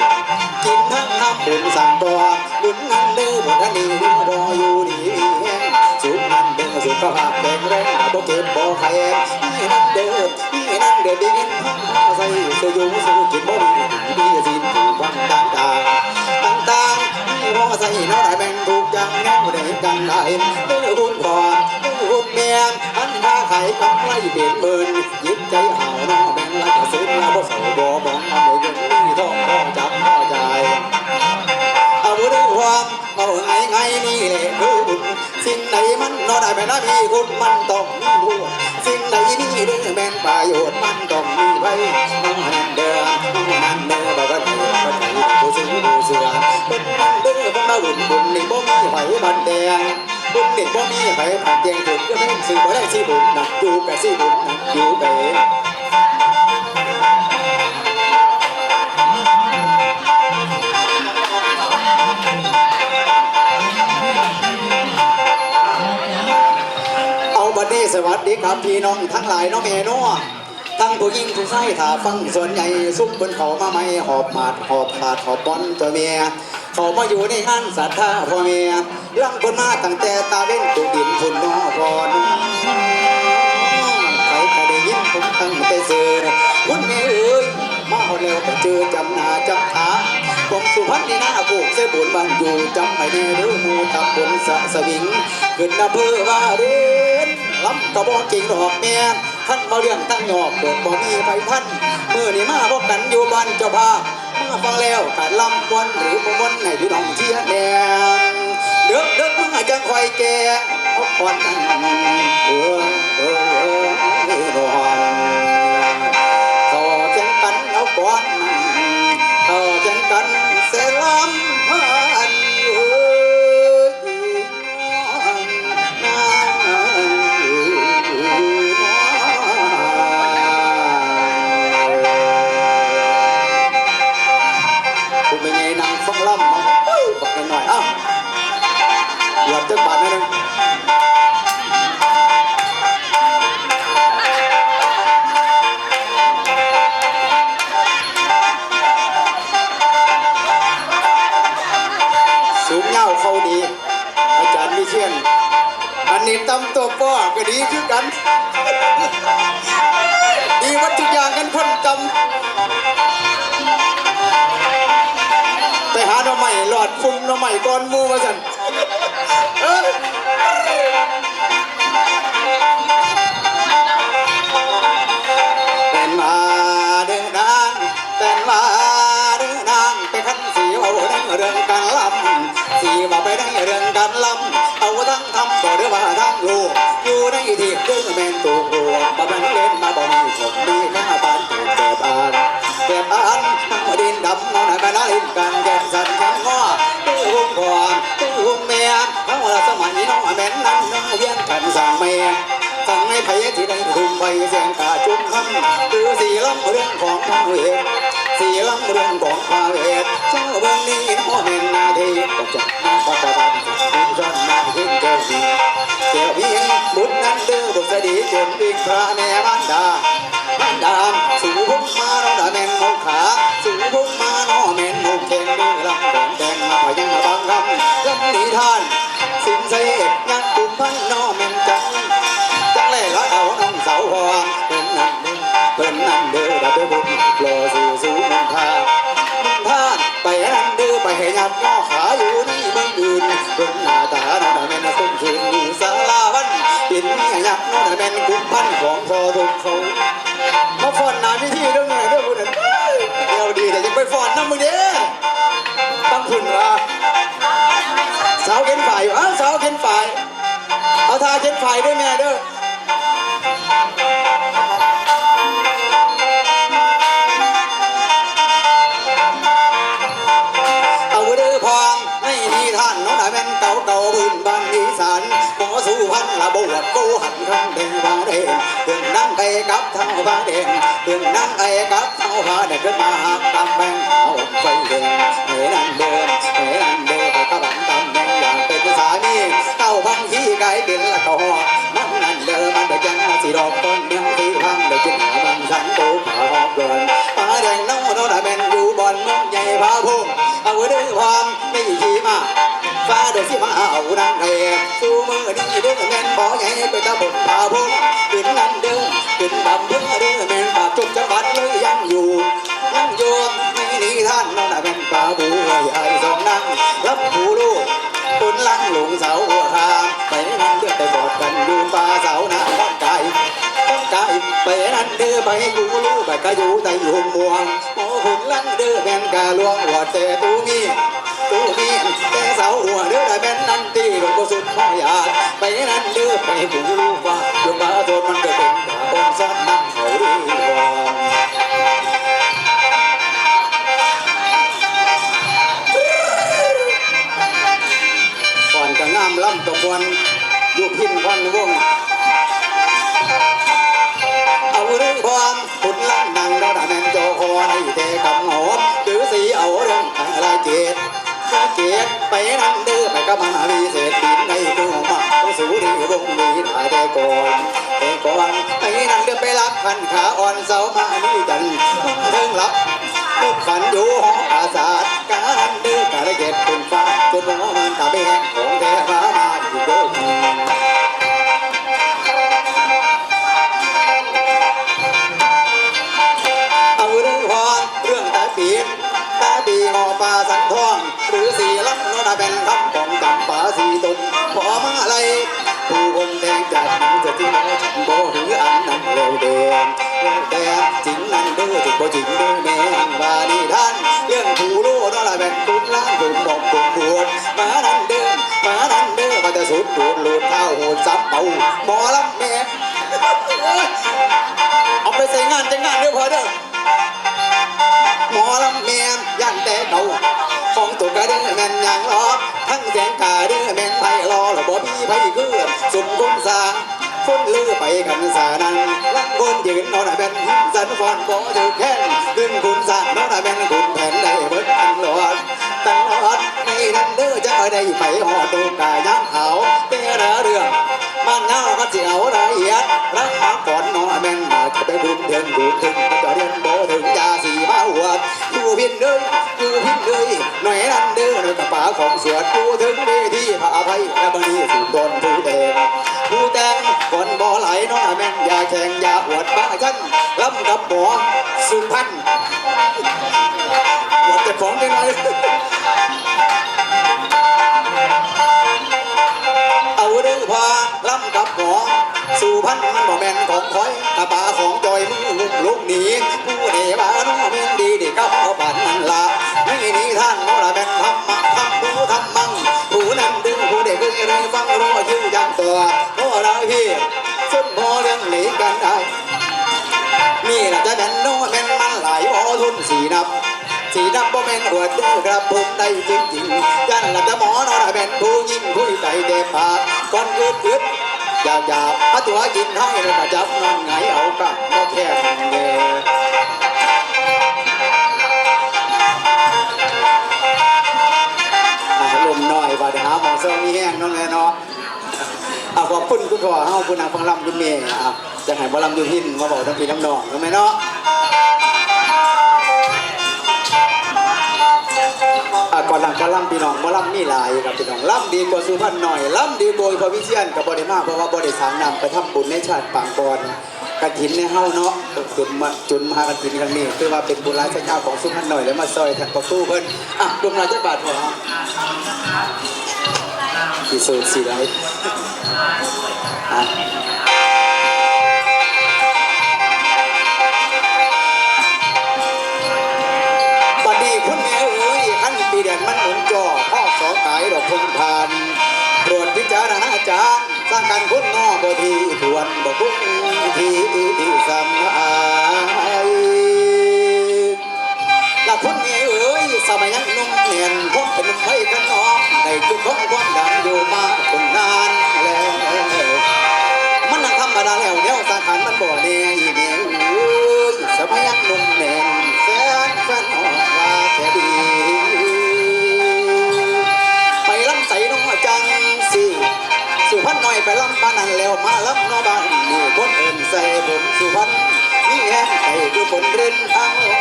ກິນທັງນ້ຳບຸນສ້າງບໍ່ ບຸນນັ້ນເດີ ບຸນອັນນີ້ເດີ ບໍ່ຢູ່ດີມີແຮງ ສຸກນັ້ນເດີ ສຸຂະພາບແຂງແຮງ ບໍ່ເຈັບບໍ່ໄຂ້ ມີນັ້ນເດີ ມີນັ້ນເດີ ມີເງິນທອງພໍໃຊ້ ຊື້ຢູ່ຊື້ກິນ ບໍ່ມີໜີ້ສິນ ຜູ້ຫວັງຕ່າງໆ ຕ່າງໆ ມີພໍໃຊ້ເນາະ ໄດ້ແບ່ງທຸກຢ່າງ ແນວໃດຈັ່ງໄດ້ ເດີ ບຸນພໍ່ ເດີ ບຸນແມ່ ອັນຄ້າຂາຍກຳໄລເປັນໝື່ນ ຈິດໃຈຫາວເນາະ ແບ່ງລະກະເສີນລະ ບໍ່ເສົ້າບໍ່ໝອງ ເອົາເງິນມີທອງພໍຈັບພໍຈ່າຍ ເອົາເດີ ຄວາມ ເວົ້າງ່າຍໆ ນີ້ແຫຼະຄືບຸນ ສິ່ງໃດມັນເນາະໄດ້ແມ່ນມີຄຸນ ມັນຕ້ອງມີໂທດ ສິ່ງໃດມີເດີແມ່ນປະໂຫຍດ ມັນຕ້ອງມີໄພ ເຮົານັ້ນເດີ ເຮົານັ້ນເດີ ບໍ່ວ່າໃຜ ບໍ່ໃຜ ຜູ້ຊື່ ຜູ້ເຊື່ອ ເພິ່ນນັ້ນເດີ ເພິ່ນວ່າບຸນ ບຸນນີ້ບໍ່ມີໃຜບັດແດງ ບຸນນີ້ບໍ່ມີໃຜບັດແດງ ຖືກເພິ່ນຊື່ບໍ່ໄດ້ ຊິບຸນນັ້ນຢູ່ກະຊິບຸນນັ້ນຢູ່ໄປ ເອົາ ບັດນີ້ສະຫວັດດີຄັບພີ່ນ້ອງທັງຫຼາຍເນາະແມ່ເນາະ ທັງຜູ້ຍິງຜູ້ຊາຍ ຖ້າຟັງສ່ວນໃຫຍ່ ຊຸມເພິ່ນເຂົ້າມາໃໝ່ ຫອບໝາດ ຫອບຂາດ ຫອບບ່ອນເຈົ້າແມ່ ເຂົ້າມາຢູ່ໃນງານສັດທາພໍ່ແມ່ ລຳເພິ່ນມາຕັ້ງແຕ່ຕາເວັນຕົກດິນພຸ້ນເນາະພໍ່ນ້ອງ ໃຜກະໄດ້ຍິນຜົມຕັ້ງແຕ່ເຊີ ຄຸນແມ່ເອີຍ ມາຮອດແລ້ວກະເຈີຈຳໜ້າຈຳຕາ ຂອງສຸພັນນີນາໂຄກເສບູນບ້ານຢູ່ ຈຳໄວ້ແນ່ເດີໝູ່ຕຳບົນສະສະຫວິງ ຂຶ້ນອຳເພີວ່າເດນ ລຳກະບໍ່ເກັ່ງດອກແມ່ ຄັນເວົ້າເລື່ອງທາງຍອກ ເກີດບໍ່ມີໃຜທັນ ມື້ນີ້ມາພົບກັນຢູ່ບ້ານເຈົ້າພາບ ມາຟັງແລ້ວກະລຳມ່ວນຫຼືບໍ່ມ່ວນໃຫ້ພີ່ນ້ອງເຊຍແດ່ ເດິກໆມາຈັ່ງຄ່ອຍແກ່ເອົາກ່ອນນັ້ນ ເອີ ເອີ ເອີ ເອີ ເຂົ້າແຂ່ງກັນເອົາກ່ອນນັ້ນ ເຂົ້າແຂ່ງກັນແຊລຳພັນ ເອີ ຜູ້ແມ່ໃຫຍ່ນັ່ງຟັງລຳ ໂອ້ຍ ບັກນ້ອຍໆ ເອົ້າ ຫຼອດຈັກບາດໜ້ອຍໜຶ່ງ ສູງຍາວເຂົ້າດີ. ອາຈານວິເຊນ ອັນນີ້ຕຳຕົວປໍກະດີຄືກັນ ດີໝົດທຸກຢ່າງ ຄັນຄົນຕຳ ໜໍ່ໄມ້ກ່ອນໝູ່ວ່າຊັ້ນ. ເອີຍ ແມ່ນວ່າເດີນາງ ແມ່ນວ່າເດີນາງ ແຕ່ຄັນຊິເວົ້າໃນເລື່ອງການລຳ ຊິເວົ້າໄປໃນເລື່ອງການລຳ ເອົາທັງທຳບໍ່ ຫຼືວ່າທາງໂລກ ຢູ່ໃນທີ່ເດີແມ່ນໂຕໂກ ບໍ່ແມ່ນເລ່ນມາ ບໍ່ມີຜົນດີ ຂ້າປານເກີດແບບອ່ານ ແບບອ່ານ ທັງດິນດຳ ເຮົານັ້ນມາລາເຮັດການແກ່ນສັນແຂ່ງງົວ ຄືໂຮງພໍ່ ຄືໂຮງແມ່ ເຮົາລະສະໄໝເນາະ ແມ່ນນັ້ນເນາະ ວຽງກັນສ້າງແມ່ ສ້າງໃນໃຜທີ່ໄດ້ຮຸ່ມໄພ ແສງກາຈຸມຄຳ ຫຼືສີລຳເລື່ອງຂອງພະເວດ ສີລຳເລື່ອງຂອງພະເວດ ເຈົ້າເບິ່ງນີ້ເນາະ ແມ່ນນາເທພ ຈາກນະຄອນສະຫວັນ ບຸນຊ້ອນນາເພັງແກ້ວວິງ ແກ້ວວິງ ບຸດນັ້ນເດີ ບຸດສະດີ ຈົນວິກພະແມ່ມານດາ ອັນດານ ສູງພຸ້ນມາເນາະ ແມ່ນນົກຂາ ສູງພຸ້ນມາເນາະ ແມ່ນນົກແຂ້ງ ເດີລຳແດງແດງ ມາພະຍັງບາງຄຳ ລຳນິທານ ສິນໄຊ ຍັງກຸມພັນເນາະ ແມ່ນຈັງ ຈັງແລລະເອົານ້ອງສາວພອນ ເພິ່ນນັ້ນເດີ ເພິ່ນນັ້ນເດີ ດາໄປບຸນ ຫຼໍ່ຊື່ສູງມຸນທາ ມຸນທາ ໄປນັ້ນເດີ ໄປໃຫ້ຍັບຍໍຂາຢູ່ໃນເມືອງອື່ນ ເບິ່ງໜ້າຕາເນາະ ແມ່ນຄົນຄືນມີສາລາວັນ ເປັນເມຍຍັບເນາະ ແມ່ນກຸມພັນຂອງພໍ່ທົງເຂົາ ມາຟ້ອນໜ້າເວທີເດີແມ່ເດີ ຜູ້ນັ້ນ ເອີຍ ແນວດີແຕ່ຢາກໄປຟ້ອນນຳມຶງເດ້ ຟັງພຸ້ນວ່າ ສາວເຂັນຝ້າຍ ເອົາ ສາວເຂັນຝ້າຍ ເອົາທ່າເຂັນຝ້າຍເດີແມ່ເດີ ເອົາເດີພອນ ໃນນິທານເນາະ ແມ່ນເກົ່າໆ ພື້ນບ້ານອີສານ ໝໍສຸພັນລະບວດ ໂກຫັນຄຳແດງວ່າແດງ ເລື່ອງນາງໄອກັບທ້າວພະແດງ ເລື່ອງນາງໄອກັບທ້າວພະແດງ ເກີດມາຮັກຕາມແບງ ຫາອົງໄຟແດງ ໃຫ້ນາງເດີ ໃຫ້ນາງເດີ ໄປກະບັງຕາມແດງ ຢາກເປັນສາມີ ເອົາພັງຂີ້ກາຍເປັນລະກະຫອກ ມັນນັ້ນເດີ ມັນໄປຈັງມາຊິດອກ ກ່ອນເມືອງທີ່ພັງ ໄດ້ກິນຫາມັນສັງໂຕຂາຫອກດອນ ປາແດງເນົາເນາະ ລະແມ່ນຢູ່ບ່ອນເມືອງໃຫຍ່ພາໂພງ ເອົາເດີພອນ ໄດ້ຂີ່ມ້າ ຟ້າໂດຍຊິມາເອົານາງໄອ ສູ່ມື້ນີ້ເດີແມ່ນບໍ່ໃຫຍ່ໄປຕຳບົນພາໂພງ ຂຶ້ນນັ້ນເດີ ຂຶ້ນອຳເພີເດີ ແມ່ນປາກຈົບຈັງຫວັດເລີຍຍັງຢູ່ ຍັງຢູ່ ມີນິທານເນາະ ລະແມ່ນປາບູເອີຍ ອ້າຍສອງນາງ ລຳຄູລູ ຄົນຫຼັງຫຼົງສາວຫົວຄາ ໄປນັ້ນເດີ ໄປກອດກັນຢູ່ປ່າ ສາວນາງຄອນກາຍ ຄອນກາຍ ໄປນັ້ນເດີ ໄປຄູລູ ໄປກະຢູ່ໃຕ້ຫຸມມ່ວງ ໂອ້ ຄົນຫຼັງເດີ ແມ່ນກະຫຼວງ ອວດແຕ່ຕູມີ ຕູມີແຕ່ສາວຫົວເດີ ລະແມ່ນນັ້ນຕິ ຫຼົງບໍ່ສຸດພໍຢາກ ໄປນັ້ນເດີ ໄປປູລູກວ່າ ຢູ່ປ່າໂດນ ມັນກໍເປັນກາອ່ອນຊ້ອນນຳເຂົາເດີ ຟ້ອນກໍງາມ ລຳກໍມ່ວນ ຢູ່ພິນພັນວົງ ເອົາເດີພອນ ບຸນລານນັ່ງເນາະ ແມ່ນເຈົ້າຂໍໃຫ້ແຕ່ຄຳຫອມ ຫຼືຊິເອົາເລື່ອງກາລະເກດ ກາເກດ ໄປນັ້ນເດີ ໄປກັບມະຫາວິເສດ ບິນໄດ້ຄືໝາກ ເອົາສູດີວົງມີໜ້າແຕ່ກ່ອນ ແຕ່ກ່ອນ ໄປນັ້ນເດີ ໄປລັກພັນຂາອ່ອນ ສາວມະນີຈັນ ເທິງຫຼັບ ນຶກຝັນຢູ່ຫໍປາສາດ ການັ້ນເດີ ກາລະເກດຂຶ້ນຟ້າ ຈົນບໍ່ມັນຕາແບງ ຂອງແທ້ວ່າມາອີກເດີ ເອົາເລື່ອງຮອດເລື່ອງຕາປີ ຕາປີເງາະປ່າສັນທອງ ຫຼືສີລຳໂນນາແມ່ນຄຳຂອງຈຳປາສີຕົນ ພໍມາໄລ ຜູ້ຄົນແດງຈາກໜັງຈະຈິງບໍ່ຈິງບໍ່ ຫຼືອັນນັ້ນແລ້ວແຕ່ ແລ້ວແຕ່ ຈິງນັ້ນເດີ ຈິງບໍ່ຈິງເດີ ແມ່ນວ່ານິທານ ເລື່ອງຜູ້ໂລໂນນາແມ່ນຄຸນລ້ານ ຄຸນບອກຄຸນບວດ ມານັ້ນເດີ ມານັ້ນເດີ ວ່າແຕ່ສຸດໂຫດໂລດທ້າວໂຫດສຳເປົາ ໝໍລຳແມ່ ເອົາໄປໃສ່ງານຈັກງານເດີພໍ່ເດີ ໝໍລຳແມ່ນຢ້ານແຕ່ເກົ່າ ຂອງຕົວກະເດີແມ່ນຫຍັງລອ ທັງແສງກາເດີແມ່ນໃຜລອ ລະບໍ່ມີໃຜຄື ສົມຄົນສ້າງ ຄົນລືໄປກັນສານັ້ນ ລຳຄົນຢືນໂນນາແມ່ນ ສັນຟອນບໍ່ຖືກແຂນ ດຶງຂຸນສ້າງໂນນາແມ່ນ ຂຸນແຜນໄດ້ເບິດຕະຫຼອດ ຕະຫຼອດ ໃນນັ້ນເດີ ຈະໄດ້ໄປຮອດໂຕກາຍາມຂາວ ແຕ່ລະເລື່ອງ ບ້ານເຮົາກໍຊິເອົາລະອຽດ ລະມາກ່ອນເນາະ ແມ່ນວ່າຈະໄປບຸນເຖິງບຸນເຖິງ ກໍຈະຮຽນບໍ່ເຖິງ ຢ່າຊິມາອວດ ຢູ່ພິນເດີ ຢູ່ພິນເດີ ໜ້ອຍນັ້ນເດີ ໜ້ອຍກະປາຂອງສວດ ຢູ່ເທິງເວທີພະອະໄພ ລະບັດນີ້ຜູ້ຕ້ອນຜູ້ແຕ່ງ ຜູ້ແຕ່ງກ່ອນບໍ່ຫຼາຍເນາະ ແມ່ນຢ່າແຂ່ງຢ່າອວດປະຊັນ ລຳກັບໝໍສຸພັນ ອວດເຈົ້າຂອງຈັກໜ້ອຍ ສຸພັນມັນບໍ່ແມ່ນຂອງຂ້ອຍ ກະປາຂອງຈ່ອຍ ມືງຸ້ມລູກໜີ ຜູ້ໃດວ່ານ້ອງແມ່ນດີ ໄດ້ກັບເອົາປານນັ້ນລະ ໃນນິທານເຮົາລະແມ່ນທຳມະ ທຳຜູ້ທຳມັງ ຜູ້ນັ້ນດຶງຜູ້ໃດເຄີຍໄດ້ຟັງ ລໍຄິວຢ່າງຕໍ່ ລໍລະເຮ ສົມພໍເລື່ອງໃນການໄດ້ ນີ້ລະຈະແມ່ນໂນແມ່ນມັນຫຼາຍ ບໍ່ທົນຊິນັບ ຊິນັບບໍ່ແມ່ນອວດເດີ ກະເພິ່ນໄດ້ຈິງໆ ຢ້ານລະຈະໝໍເນາະ ລະແມ່ນຜູ້ຍິງຄຸຍໄປແຕ່ປາກ ກ່ອນອຶດໆ ຢາກໆ ມາຕົວະກິນເຮົາ ລະກະຈັບນອນຫງາຍເອົາກະບໍ່ແຄບເດີ ອາ ລົມໜ້ອຍ ບາດຫາໝ່ອງເຊົາມີແຮງເນາະແມ່ເນາະ. ອາ ຂອບຄຸນຄຸນພໍ່ເຮົາ ຜູ້ນັ່ງຟັງລຳຢູ່ແມ່ ອາ ຈະໃຫ້ໝໍລຳຢູ່ພິນມາເວົ້ານຳພີ່ນຳນ້ອງເນາະແມ່ເນາະ. ອາ ກ່ອນລຳ ກ່ອນລຳ ພີ່ນ້ອງ ໝໍລຳມີຫຼາຍຄັບພີ່ນ້ອງ ລຳດີກວ່າສຸພັນນ້ອຍ ລຳດີກວ່າພໍ່ວິຊຽນ ກະບໍ່ໄດ້ມາ ເພາະວ່າບໍ່ໄດ້ສ້າງນ້ຳໄປທຳບຸນໃນຊາດປາງກ່ອນ. ກະຖິນໃນເຮົາເນາະ ຈົນມາ ຈົນມາຫາກະຖິນຄັ້ງນີ້ ຖືວ່າເປັນບຸນຫຼາຍສັດທາຂອງສຸພັນນ້ອຍ ແລະມາຊ່ອຍທ່ານພະຄູເພິ່ນ. ອ່ະ ລົມໜ້ອຍຈັກບາດພໍ່? ຊິສູດຊິໄດ້ ອ່ະ ບັດນີ້ຄຸນແມ່ເອີຍ ຄັນປີແດດມັນໝູນຈໍ້ ພອກສອງກາຍດອກພົງຜ່ານ ໂປດພິຈາລະນາຈານ ສ້າງການຄຸນນອກບໍ່ຖີ່ຖ້ວນ ບໍ່ຄົງທີ່ສຳອາຍ ລະຄຸນແມ່ເອີຍ ສະໄໝຍັງໜຸ່ມແໜ້ນ ຄວາມເປັນໜຸ່ມໄວຂະນອງ ໄດ້ຈຸດຂອງຄວາມດັງຢູ່ມາດົນນານແລ້ວ ມັນນະທຳມະດາແລ້ວ ແນວສັງຂານມັນບໍ່ແນ່ ອີແມ່ເອີຍ ສະໄໝຍັງໜຸ່ມແໜ້ນ ແຟນ ແຟນອອກວ່າແທ້ດີ ໄປລຳໃສເນາະຈັ່ງຊີ້ ສຸພັນນ້ອຍໄປລຳປານນັ້ນແລ້ວ ມາລຳເນາະບ້ານນີ້ ຄົນເອີ້ນໃສ່ບົນສຸພັນ ມີແຮງໃຈຄືຝົນເລິນທາງລົງ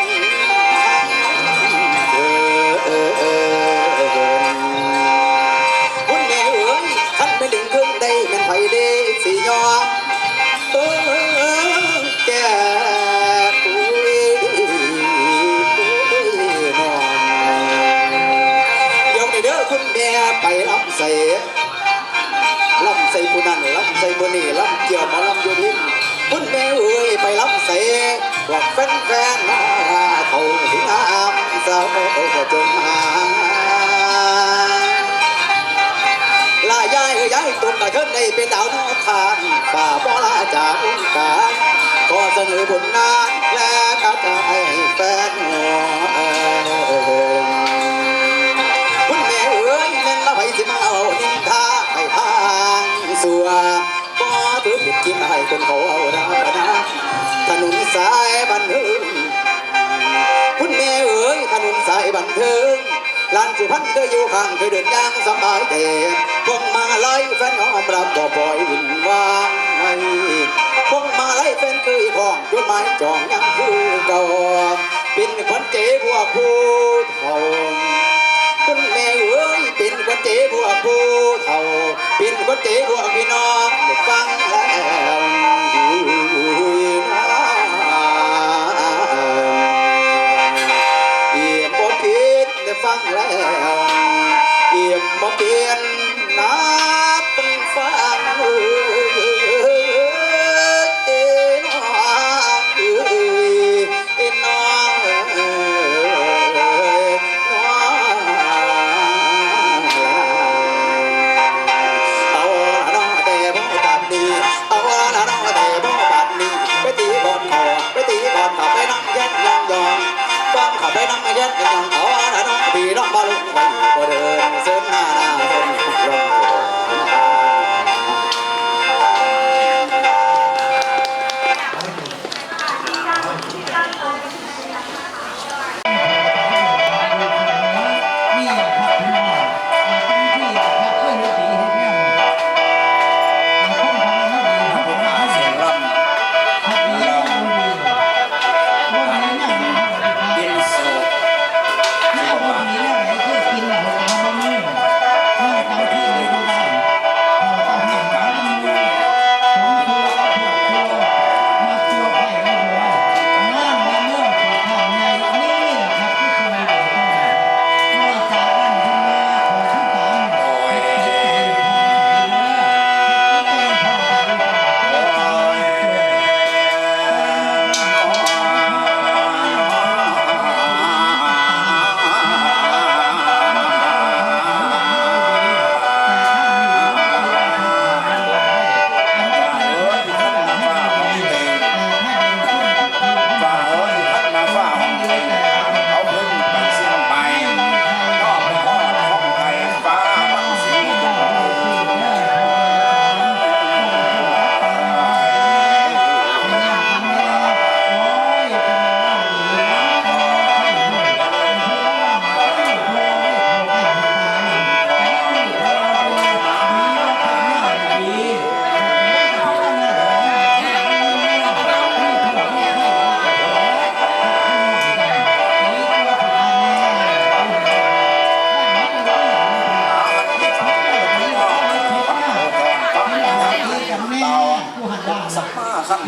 ເອີ ເອີ ເອີ ເອີ ຄຸນແມ່ເອີຍ ຄັນແມ່ນດຶງເຄິ່ງໄດ້ ແມ່ນໃຜເດຊິຍອມ ເອີ ແກ່ ອຸ້ຍ ອຸ້ຍ ນ້ອງ ດຽວນີ້ເດີ ຄຸນແມ່ໄປລຳໃສ ລຳໃສ່ຜູ້ນັ້ນ ລຳໃສ່ຜູ້ນີ້ ລຳກ່ຽວໝໍລຳຢູ່ພິນ ຄຸນແມ່ເອີຍ ໄປລຳໃສ ພວກແຟນໆ ມາເຂົ້າສິງຫາ ອາມສາວເຈົ້າຈົງຫາ ລະຢາຍເອີຍ ຢາຍຕົກກະເທີນໄດ້ເປັນດາວນອກຂ້າງ ຟ້າບໍ່ລາຈາອົງການ ຂໍສະເໜີບຸນນາ ແລະກະຈາຍແຟນຫົວ ຄຸນແມ່ເອີຍ ແມ່ນລະໃຜຊິມາເວົ້ານິນທາໃຫ້ທາງຊົ່ວ ບໍ່ຖືຜິດຄິດໃຫ້ຄົນເຂົາເວົ້າທຳມະດາ ຖະໜົນສາຍບັນເທີງ ຄຸນແມ່ເອີຍ ຖະໜົນສາຍບັນເທີງ ຫຼານສຸພັນເຄີຍຢູ່ຂ້າງ ເຄີຍເດີນຍ່າງສະບາຍແທ້ ພວງມາໄລແຟນຍອມຮັບບໍ່ປ່ອຍວຸ່ນວາຍ ພວງມາໄລແຟນເຄີຍຄອງ ຈົດໝາຍຈອງຍັງຄືເກົ່າ ເປັນຂວັນໃຈພວກຜູ້ເຖົ້າ ຄຸນແມ່ເອີຍ ເປັນຂວັນໃຈພວກຜູ້ເຖົ້າ ເປັນຂວັນໃຈພວກພີ່ນ້ອງ ຟັງແລ້ວ ອີ່ມບໍ່ຜິດ ໄດ້ຟັງແລ້ວ ອີ່ມບໍ່ເປັນ ນັບຟັງເອີຍ ນ້ອງເອີຍ ນ້ອງເອີຍ ນ້ອງລາ ເອົາລະເນາະ ແຕ່ພໍປານນີ້ ເອົາລະເນາະ ແຕ່ພໍປານນີ້ ໄປຕີກ່ອນເຂົາ ໄປຕີກ່ອນເຂົາ ໄປນຳ ແຍກນຳຢອງ ຕ້ອງເຂົ້າໄປນຳແຍກນຳ ເອົາລະເນາະ ພີ່ນ້ອງມາລົງໄວ້ ບໍ່ເດີນເຊີນໜ້າໜ້າຄົນລົງ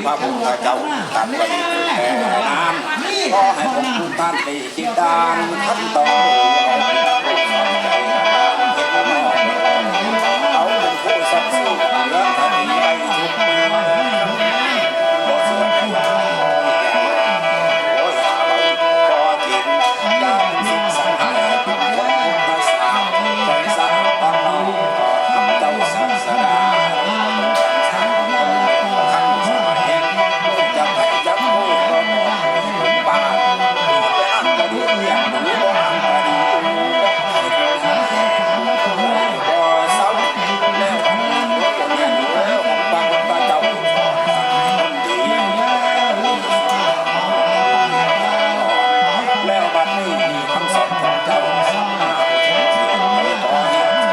ພະພຸດທະເຈົ້າຕັດໄວ້ແຕ່ນານ ຂໍໃຫ້ພວກທ່ານໄດ້ຄິດດ່ານ ຄັນຕ້ອງເອົາເປັນຜູ້ສອນໃຈ ເຫັນເນາະ ເອົາເປັນຜູ້ສັກສິດ ເຫຼືອຄະດີໄວ້ທຸກເມື່ອ ບໍ່ເຊື່ອໃຜ ໂອ້ຍ ເວົ້າບໍ່ຈິງ ຢ່າເປັນສິດສັງຫານ ເປັນຄົນພຸດທະສາ ໃຈສະອາດຕານອກ ເຈົ້າສາສະດາ ແລ້ວບັດນີ້ ຄຳສອນຂອງເຈົ້າ ສຳມາພຸດທະເຈົ້າ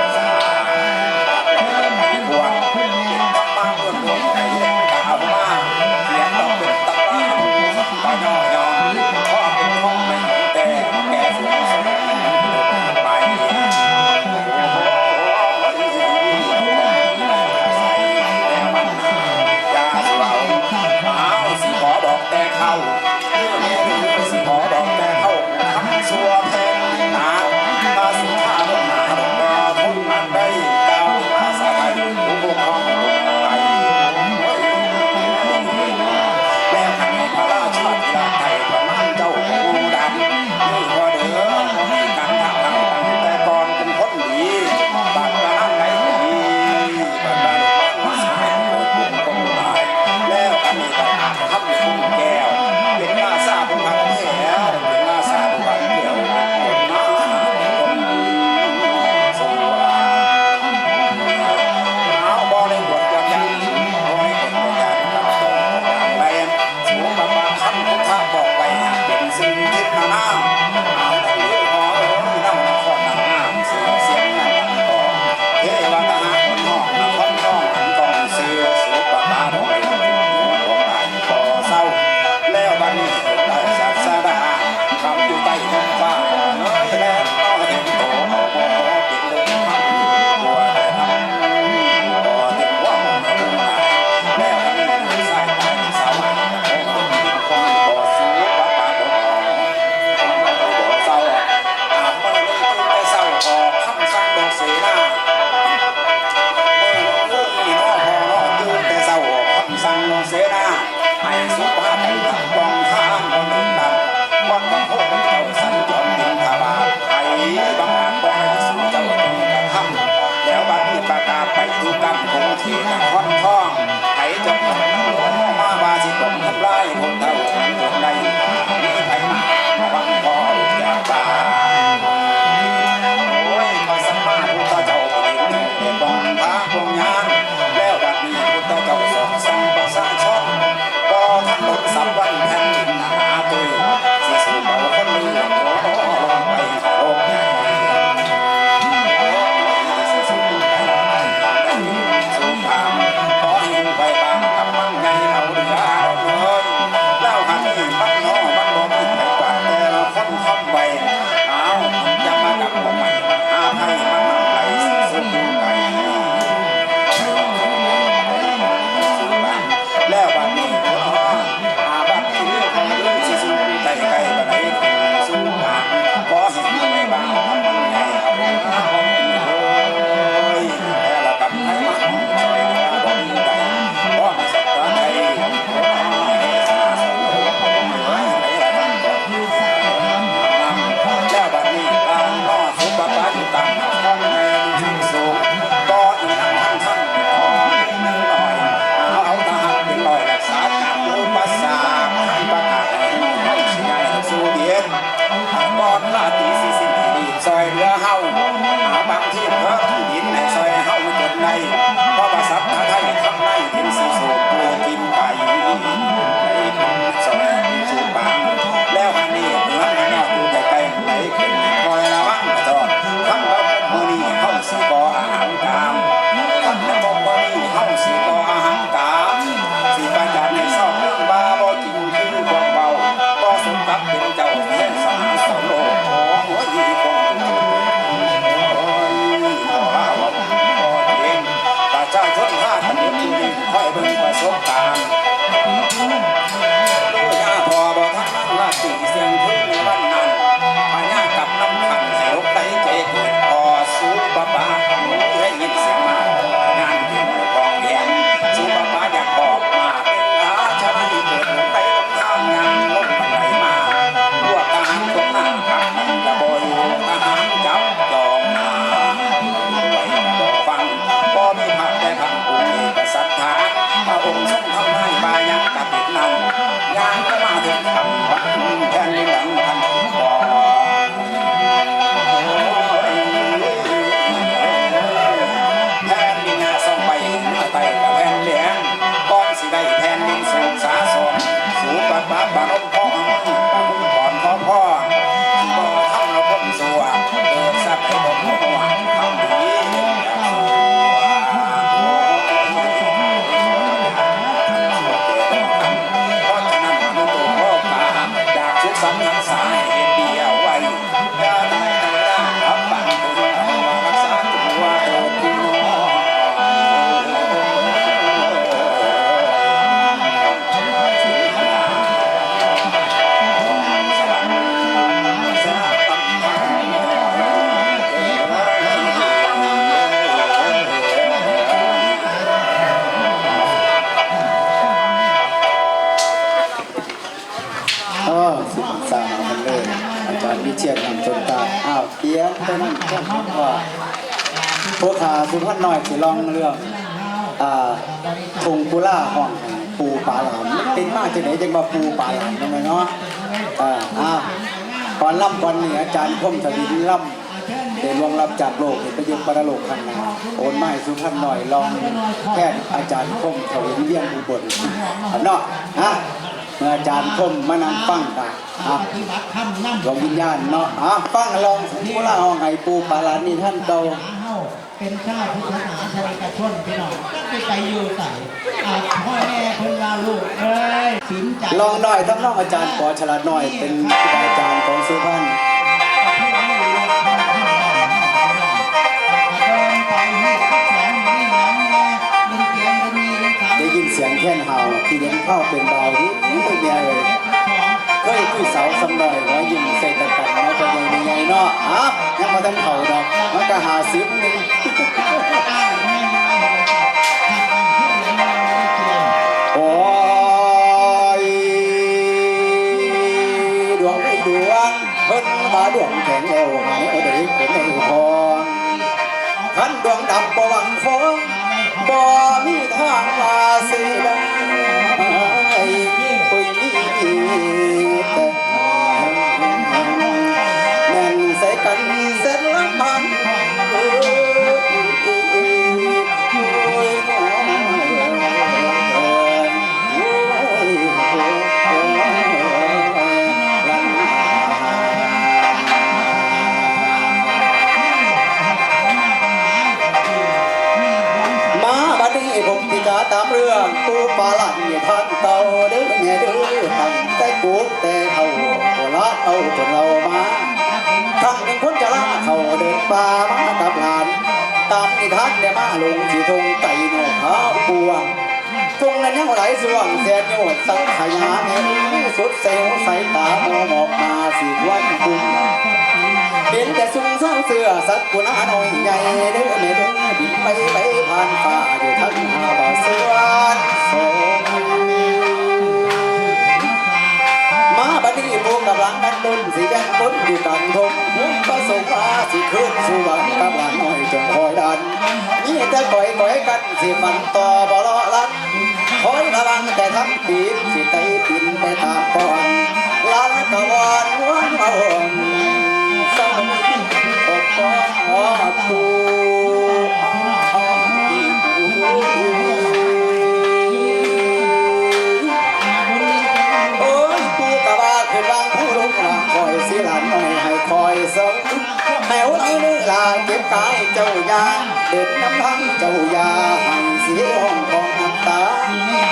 ເປັນທຳມະເປັນດວງໃຈ ກ່າວມາ ຂຽນອອກເປັນຕຳລາ ບໍ່ຍໍ້ຢອມ ຂໍເປັນຂອງໃໝ່ແຕ່ແກ່ສວນສົມ ໄປ ຢ່າຊິເວົ້າ ອ້າວ ຊິຂໍບອກແຕ່ເຂົາ ຊິຂໍບອກແຕ່ເຂົາ ຄຳຊົ່ວແຜ່ນດິນໜາ ພາສີຂ້າລົງໜາລົງບໍ່ທົນມັນໄດ້ ກ່າວພາສາໄທ ຜູ້ປົກຄອງໄປ ແມ່ນອັນນີ້ພະລາຊາທິລາດໄທ ປະມານເຈົ້າຜູ້ດຳ ນີ້ພໍເດີ ມີການທັກທາງຕັ້ງແຕ່ກ່ອນເປັນຄົນດີ ບາດກະນັ້ນໄດ້ດີ ບັດນັ້ນມາສະແດງໂດຍບຸກຄົນຫຼາຍ ແລ້ວອັນນີ້ກໍ ຄຳຄຸນແກ້ວ ເປັນລາຊາຜູ້ພັກແທ້ແລ້ວ ເປັນລາຊາຜູ້ພັກແກ້ວ ເປັນຄົນມາຄົນດີ ສົມວ່າ ເຮົາບໍ່ໄດ້ບວດກັນຢ່າງ ບໍ່ໄດ້ບວດກັນຢ່າງກັບຕົນຢ່າງໃດ ສຸປະປາດຄຳພຸດທະບອກໄວ້ ເປັນສິ່ງທິດນານາ ເອົາເດີ ເຮົານຳນະຄອນນາງງາມ ຊື່ສຽງນາງກໍ ເທວະຕະຫະຄົນຮອດນະຄອນທອງ ອັນຕ້ອງຊື່ສຸປະປາດ ດອກໄມ້ດອກດຽວດອກຫຼາຍ ບໍ່ເຊົາ ແລ້ວບັດນີ້ໄດ້ສາດສະດາ ຄຳຢູ່ໃຕ້ຫົວຟ້າ ເອີຍແລະ ຕໍ່ເຫັນໂຕ ເອົາບໍ່ພໍເປັນເລື່ອງຄຳ ຕົວແຕ່ທຳ ບໍ່ເຕັມຄວາມໝາຍ ແລ້ວບັດນີ້ສາຍຕາສາວ ບໍ່ສູ້ ບໍ່ປາດ ບໍ່ເຊົາ ອາບມາເລີຍ ຕື່ນແຕ່ເຊົ້າ ອອກຄຳສັ່ງດອກເສນາ ເອີ ເອີ ນີ້ເນາະ ພໍ່ເນາະ ຕື່ນແຕ່ເຊົ້າ ອອກຄຳສັ່ງດອກເສນາ ໃຫ້ສຸພາໄປພັກຜ່ອນທາງ ບໍ່ເໜິດດຳ ວັດຂອງພວກເຈົ້າ ສັນຈອນບິນທະບາດ ໃຜບັງອາດບໍ່ໃຫ້ສູ່ເຈົ້າຈົ່ງກະທຳ ແລ້ວບັດນີ້ປະກາດໄປທຸກກຳກົງເຂດນະຄອນທອງ ໃຜຈະມາວ່າຊິຕົກທຳລາຍຄົນເຖົ້າຄົນໃດ ມີໃຜມາບັງພໍຈາກບ້ານ ໂອ້ຍ ພະສຳມາພຸດທະເຈົ້າ ເຫັນເປັນພະບົງຍານ ແລ້ວບັດນີ້ພຸດທະເຈົ້າສອກສ່ອງປະຊາຊົນ ບໍ່ທັນດົນສາມວັນແຜ່ນດິນໜາເຕີ ຊິສູ້ເອົາຄົນເມືອງ ໂອ້ ລົງໄປໂລກໃຫຍ່ ຊິສູ້ໄປ ສູ້ຕາມ ຂໍໃຫ້ໄວບາງກຳລັງໃຫຍ່ເອົາເຫຼືອດອກເອີຍ ແລ້ວຫັ້ນນີ້ມັນເນາະ ມັນບໍ່ມີໃຜກວາດ ແຕ່ລະຄົນທຳໄວ້ ອ້າວ ຢ່າມາກັບບໍ່ໃໝ່ ມະຫາໄພມັນນຳໄປ ຊິສູ້ໄປ ສູ້ໄປ ສູ້ໄປ ແລ້ວບັດນີ້ ອາ ບັດນີ້ ເຮົາເລີຍຊິສູ້ໄດ້ໄກປານໃດ ສູ້ຫາ ຂໍໃຫ້ມີໄວ້ບາງ ໃຫຍ່ເອົາເດີ ເອີຍ ແຕ່ລະກຳໄພມາ ຊ່ອຍເຫຼືອບໍ່ມີໃດ ຂໍໃຫ້ສັດທາໄທ ຂໍໃຫ້ສາທຸ ເອີຍ ແຕ່ລະກຳ ແລ້ວບັດນີ້ ຕາມນອກ ສຸປະປາດຕາມນະຄອນໃນທີ່ສູງ ກໍອີກນຳທັງທັງ ເອົາ ເອົາທະຫານເປັນຮ້ອຍ ລັກສາຈາກອຸປະສາກ ໃຫ້ປະກາດໃຫ້ຮູ້ ໃຫ້ຊິຍ້າຍສູ່ດິນ ກ່ອນລາຕີຊິສິ້ນ ໃຫ້ຮີບຊ່ອຍເຫຼືອເຮົາ ຫາບາງທີເພິ່ນທີ່ດິນໃຫ້ຊ່ອຍເຮົາຈົນໄດ້ ເພາະວ່າສັດທາໄທທຳນາຍດິນຊິສູບເພື່ອກິນໄປ ໄປກິນຊ່ອຍສູ່ປາງ ແລ້ວອັນນີ້ເມືອງອັນຍອດຢູ່ໃກ້ໆ ໄປຂຶ້ນຄອຍລະວັງກະຈອນ ຄຳວ່າມື້ນີ້ເຮົາຊິບໍ່ອາຫັງກາມ ຄຳວ່າມື້ນີ້ເຮົາຊິບໍ່ອາຫັງກາມ ຊິປະຈານໃຫ້ຊາວເມືອງວ່າບໍ່ຈິງ ຄືພວກເວົ້າ ບໍ່ສົມກັບເປັນເຈົ້າແຫ່ງສາສໂລກ ໂອ້ຍ ຄວາມ ປຽນໄປນັ້ນ ພວກຂ້າສຸພັນນ້ອຍຊິລອງເລື່ອງ ອ່າ ທົ່ງກຸລາຮ້ອງໃຫ້ປູ່ປາຫຼານ ມັນເປັນມາຈັ່ງໃດຈັ່ງວ່າປູ່ປາຫຼານ ແມ່ນບໍ່ເນາະ? ເອີ ອ້າວ ກ່ອນລຳກ່ອນນີ້ ອາຈານຄົມທະວິນລຳ ໄດ້ລ່ວງລັບຈາກໂລກ ໄປຢູ່ປະລະໂລກຂ້າງໜ້າ ໂອນມາໃຫ້ສຸພັນນ້ອຍຮ້ອງແທນອາຈານຄົມທະວິນ ວຽງອຸບົນເນາະ. ອ່ະ ເມື່ອອາຈານຄົມມານັ່ງຟັງກະ ອ່ະ ດວງວິນຍານເນາະ ອ່ະ ຟັງລອງ ເວລາຮ້ອງໃຫ້ປູ່ປາຫຼານນິທານເກົ່າ ເປັນຊາວພຸດທະສາສະນິກະຊົນ ພີ່ນ້ອງ ຈັກຊິໄປຢູ່ໃສ ອ່າ ພໍ່ແມ່ເພິ່ນວ່າ ລູກເອີຍ ສິນຈາ ລອງໜ້ອຍ ທຳນອງອາຈານ ປ.ສະຫຼາດນ້ອຍ ເປັນຄູບາອາຈານຂອງສຸພັນ. ໄດ້ຍິນສຽງແຄນຫ້າວ ທີ່ເຫັນພາວເປັນບ່າວ ເອີຍ ເອີຍ ເອີຍ ເຄີຍຄຸຍສາວສ່ຳນ້ອຍ ຫົວຍິ້ມໃສ່ຕາກັນເນາະ ພໍ່ໃຫຍ່ແມ່ໃຫຍ່ເນາະ. ອ່າ ຍັງບໍ່ທັນເຖົ້າດອກ ມັນກະຫ້າສິບໜຶ່ງ. ໂອ້ຍ ດວງໃດດວງ ເພິ່ນວ່າດວງແຂງແລ້ວ ໃຫ້ເອົາໄດ້ເປັນໃນຂອງ ຄັນດວງດັບບໍ່ຫວັງຂອງ ບໍ່ມີທາງວ່າຊິໄດ້ ໂອ້ຍ ມີແຕ່ ແມ່ນໃສ່ກັນແສນລະພັນ ເອີຍ ໂອ້ຍ ໂອ້ຍ ໂອ້ຍ ມາບັດນີ້ຜົມຊິຈາຕາມເລື່ອງປູ່ປາຫຼານນິທານເກົ່າເດີແມ່ເດີ ຕັ້ງແຕ່ປູ່ແຕ່ເຖົ້າ ໂບລານເອົາເພິ່ນເລົ່າມາ ຄັ້ງໜຶ່ງຄົນຈະລາເຂົ້າເດີນປ່າມາກັບຫຼານ ຕາມນິທານແດ່ມາລົງທີ່ທົ່ງໄກນອກຂາວກວ້າງ ທົ່ງນັ້ນຍາວຫຼາຍຊ່ວງແສນໂຍດສັງຂະຍາ ແມ່ເອີຍ ສຸດໃສຫູໃສຕາ ມອງອອກມາສີຄວັນກຸ້ງ ເຫັນແຕ່ຊຸມຊາວເສື້ອສັກກຸນານ້ອຍໃຫຍ່ເດີແມ່ເດີ ບິນໄປໄປຜ່ານຟ້າຢູ່ທັງຫ້າບາດສວນສອງ ມາບັດນີ້ປູ່ກັບຫຼານກັນດົນ ຊິແກ່ນດົນຢູ່ກາງທົ່ງ ໝູ່ປະສົງວ່າຊິຄືນສູ່ບ້ານກັບຫຼານນ້ອຍ ຈົ່ງຄອຍດັນ ມີແຕ່ກອຍກອຍກັນ ຊິຝັນຕໍ່ບໍ່ເລາະລັດ ຄອຍລະວັງແຕ່ທຳຜິດ ຊິໄຕ່ປິ່ນໄປຕາມບ່ອນ ລາລະກະວອນວອນມາວອນ ສະເໝີ ກໍຂໍປູ່ ໂອ້ຍ ປູ່ກະວ່າຂຶ້ນວາງພູລົງວາງ ຂ້ອຍຊິຫຼານນ້ອຍໃຫ້ຂ້ອຍເຊົາ ແມ່ເອີຍ ເວລາເຈັບກາຍເຈົ້າຢ່າ ເດີນນຳທາງເຈົ້າຢ່າໃຫ້ເສຍຫ້ອງຂອງນ້ຳຕາ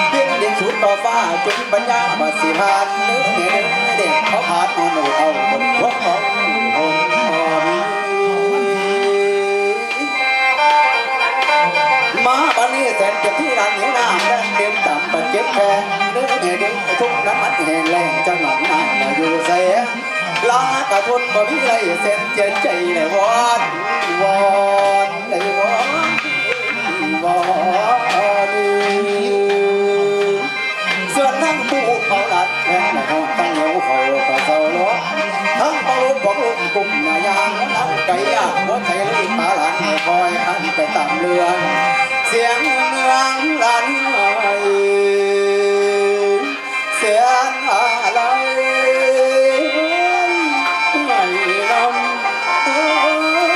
ເປັນດິນສູດຕໍ່ຟ້າຈົນປັນຍາວ່າຊິຜ່ານເດີແມ່ເດີ ແດດເຜົາຜານນອນໂອດເອົາບົນພວກຂອງຫົ່ມ ມາບັດນີ້ແສນເຈັບທີ່ລານຫິວນ້ຳ ແລ່ນເຕັມຕາມປາເຈັບແພງເດີແມ່ເດີ ທຸກນັ້ນມັນແຫ້ງແລ້ງ ຈະໜອງນ້ຳມາຢູ່ໃສ ລາກະທົນບໍ່ມີໄດ້ແສນເຈັບໃຈ ໄດ້ວອນ ວອນ ໄດ້ວອນ ວອນ ສ່ວນທາງປູ່ເຂົາລັດແພງ ໄດ້ຮອດຕັ້ງເຫີຍວເຂົາກະເຊົາລົງ ທັງເປົ່າລົດຂອງລົມກຸມໜ້າຍາງ ນຳໄກ່ຍາກຫົວໃຈເລີຍ ປາຫຼານໃຫ້ຄອຍຄັນໄປຕາມເລື່ອງ ສຽງເມືອງຫຼານເອີຍ ແສນອາໄລໃຫ້ນຳເອີ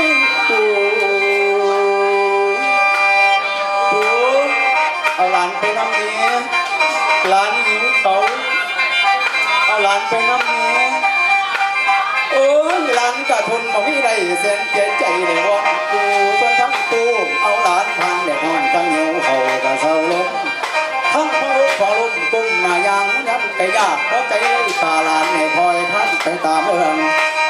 ຍ ປູ່ ປູ່ ເອົາຫຼານໄປນຳແດ່ ຫຼານຫິວເຂົ້າ ເອົາຫຼານໄປນຳແດ່ ໂອ້ຍ ຫຼານກະທົນບໍ່ມີໄດ້ ແສນເສຍໃຈໄດ້ວອນປູ່ ສ່ວນທາງປູ່ ເອົາຫຼານຜ່ານແດດຮ້ອນ ທັງຫິວເຂົ້າກະເຊົາລົງ ທັງເຜົາລົມກຸມໜ້າຍາງ ຍາມໄກ່ຍາກ ພໍໃຈເລີຍ ປາຫຼານໃຫ້ຄອຍທັນໄປຕາມເມືອງ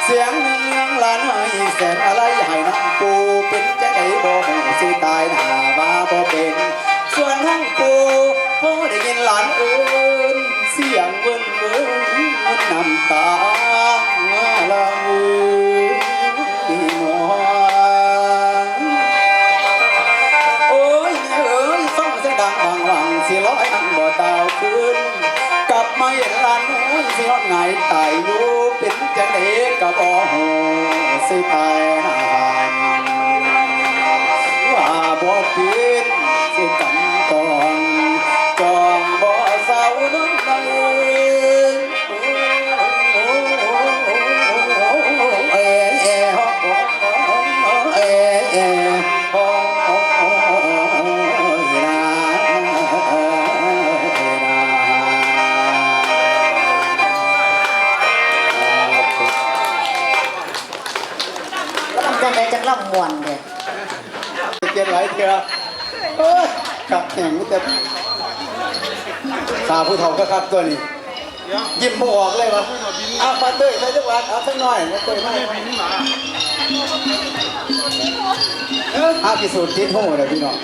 ສຽງເມືອງຫຼານເອີຍ ແສນອາໄລໃຫ້ນຳປູ່ ເປັນຈັ່ງໃດບໍ່ຮູ້ ຊິຕາຍໜ້າວ່າບໍ່ເປັນ ສ່ວນທາງປູ່ ພໍໄດ້ຍິນຫຼານເອີ້ນ ສຽງເວີນເວີນ ນ້ຳຕາໄຫຼນອງ ໂອ້ຍ ແມ່ເອີຍ ຟັງສຽງດັງຫວ່າງໆ ຊິລອຍອັນບໍ່ຕາວຄືນ ກັບມາເຫັນຫຼານນ້ອຍ ຊິນອນຫງາຍຕາຍຢູ່ ເປັນຈັ່ງໃດກະບໍ່ ຊິຕາຍນານ ວ່າບໍ່ປິ່ນຊິກັນກ່ອນ ຈອງບໍ່ເຊົານອນໃນ ເອ ເອ ເອ ເອ ເອ ເອ ເອ ລຳຈັ່ງໃດຈັ່ງລຳມ່ວນແທ້. ປ່ຽນຫຼາຍເທື່ອ ໂອ້ຍ ຄັກແຮງ ມີແຕ່ຂ້າຜູ້ເຖົ້າຄັກໆ ຕົວນີ້ ຍິ້ມບໍ່ອອກເລີຍວ່າ ເອົາ ປ້າເຕີຍໃສ່ຈັກບາດ ເອົາສັກໜ້ອຍ ປ້າເຕີຍມາ ເອົາ ພິສູດຕິດຫູເດີພີ່ນ້ອງ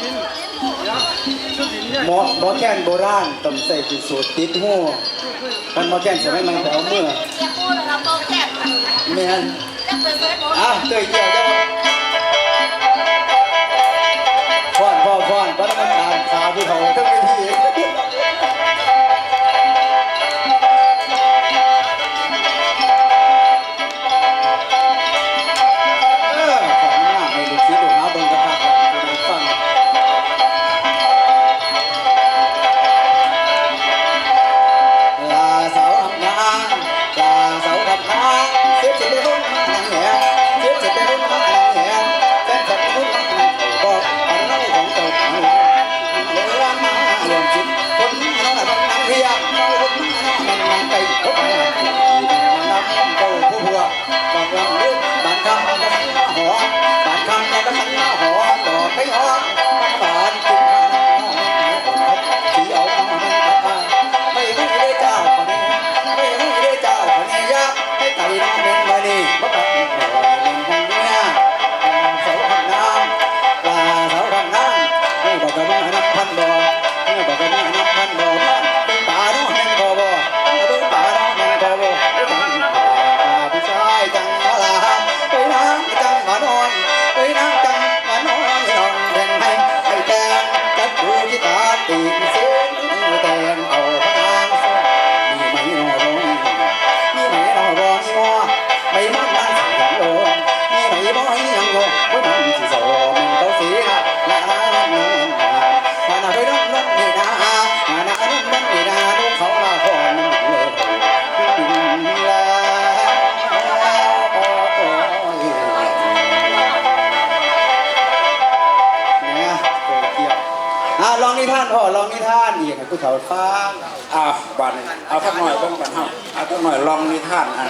ໝໍ ໝໍແຄນໂບລານຕ້ອງໃຊ້ພິສູດຕິດຫູ ຄັນໝໍແຄນສະໄໝໃໝ່ໄປເອົາມື ແມ່ນ ອ່ະ ເຕີຍແກ້ວ ເຈົ້າ ຟ້ອນ ຟ້ອນ ຟ້ອນ ປະນະມັດການຂ້າຜູ້ເຖົ້າເທິງເວທີ ເອີ ຂໍອະນຸຍາດໃຫ້ລູກສິດລູກຫາເບິ່ງກະຄັກ ໃຫ້ຜູ້ນັ້ນຟັງ ລາສາວທຳນາ ລາສາວທຳນາ ເສບເສບໄດ້ລົງມານັ່ງແຫງ ເສບເສບໄດ້ລົງມານັ່ງແຫງ ແຟນແຟນໄດ້ລົງມານັ່ງ ບອກກັນເລົ່າຂອງເຈົ້າຂອງເຮືອມາລວມຈິດ ຄົນມານອນນັ່ງຮຽງ ຄົນມານອນນັ່ງໄກ ຄົນມານອນນັ່ງເຈົ້າຜູ້ພວກ ບອກລຳເລີບ ບານຄຳລະກະສັນມາຫອມ ບານຄຳລະກະສັນມາຫອມ ດອກໄມ້ຫອມ ບານກິນ ສີເອົາ ໄມ້ໄມ້ເດີເຈົ້າ ຂະແນ ໄມ້ໄມ້ເດີເຈົ້າ ຂະແນ ຢາກ ໄມ້ໄກ່ນ້ອງເມັນມື້ນີ້ ບໍ່ກັບອີກໜ້ອຍເມັນທາງເມືອ ສາວທຳນາ ລາສາວທຳນາ ເອີ ບໍ່ກັບມຶງອະນຳພັນບໍ່ ເອີ ບໍ່ກັບມຶງອະນຳພັນບໍ່ ເບິ່ງຕານ້ອງແມ່ນບໍ່ ເບິ່ງຕານ້ອງແມ່ນບໍ່ ເອີ ຈັງວ່າຜູ້ຊາຍຈັ່ງມາລາ ເອີ ນາງຈັ່ງມານອນ ເອີ ນາງຈັ່ງມານອນ ນ້ອງແບ່ງໃຫ້ ໃຫ້ແຕ່ງ ຈັບຄູ່ທີ່ຕາຕີເສັ້ນ ແຕ່ງເອົາພະນາງ ມີໄໝໜໍບໍ່ ມີໄໝໜໍບໍ່ ມີໝໍ ໄໝມັນມັນຊິຍັງໂດນ ມີໄໝບໍ່ ຍັງໂດນ ໂອ້ຍ ມັນຊິສອມເຂົາເສຍ ລະລະລະນອນນາ ລະນະໄປນອນນອນນີ້ນາ ລະນະນອນນອນນີ້ນາ ນກເຂົາລາຄອນມັນເລີຍ ມັນບິນແລ້ວ ໂອ້ຍ ໂອ້ຍ ໂອ້ຍ ແໝ ໂຕກຽວ ອ່າ ລອງນິທານພໍ່ ລອງນິທານອີກໃຫ້ຜູ້ເຖົ້າຟັງ ອ່າ ບາດນີ້ເອົາຈັກໜ້ອຍເບິ່ງກັນເຮົາ ເອົາຈັກໜ້ອຍລອງນິທານ ອັນ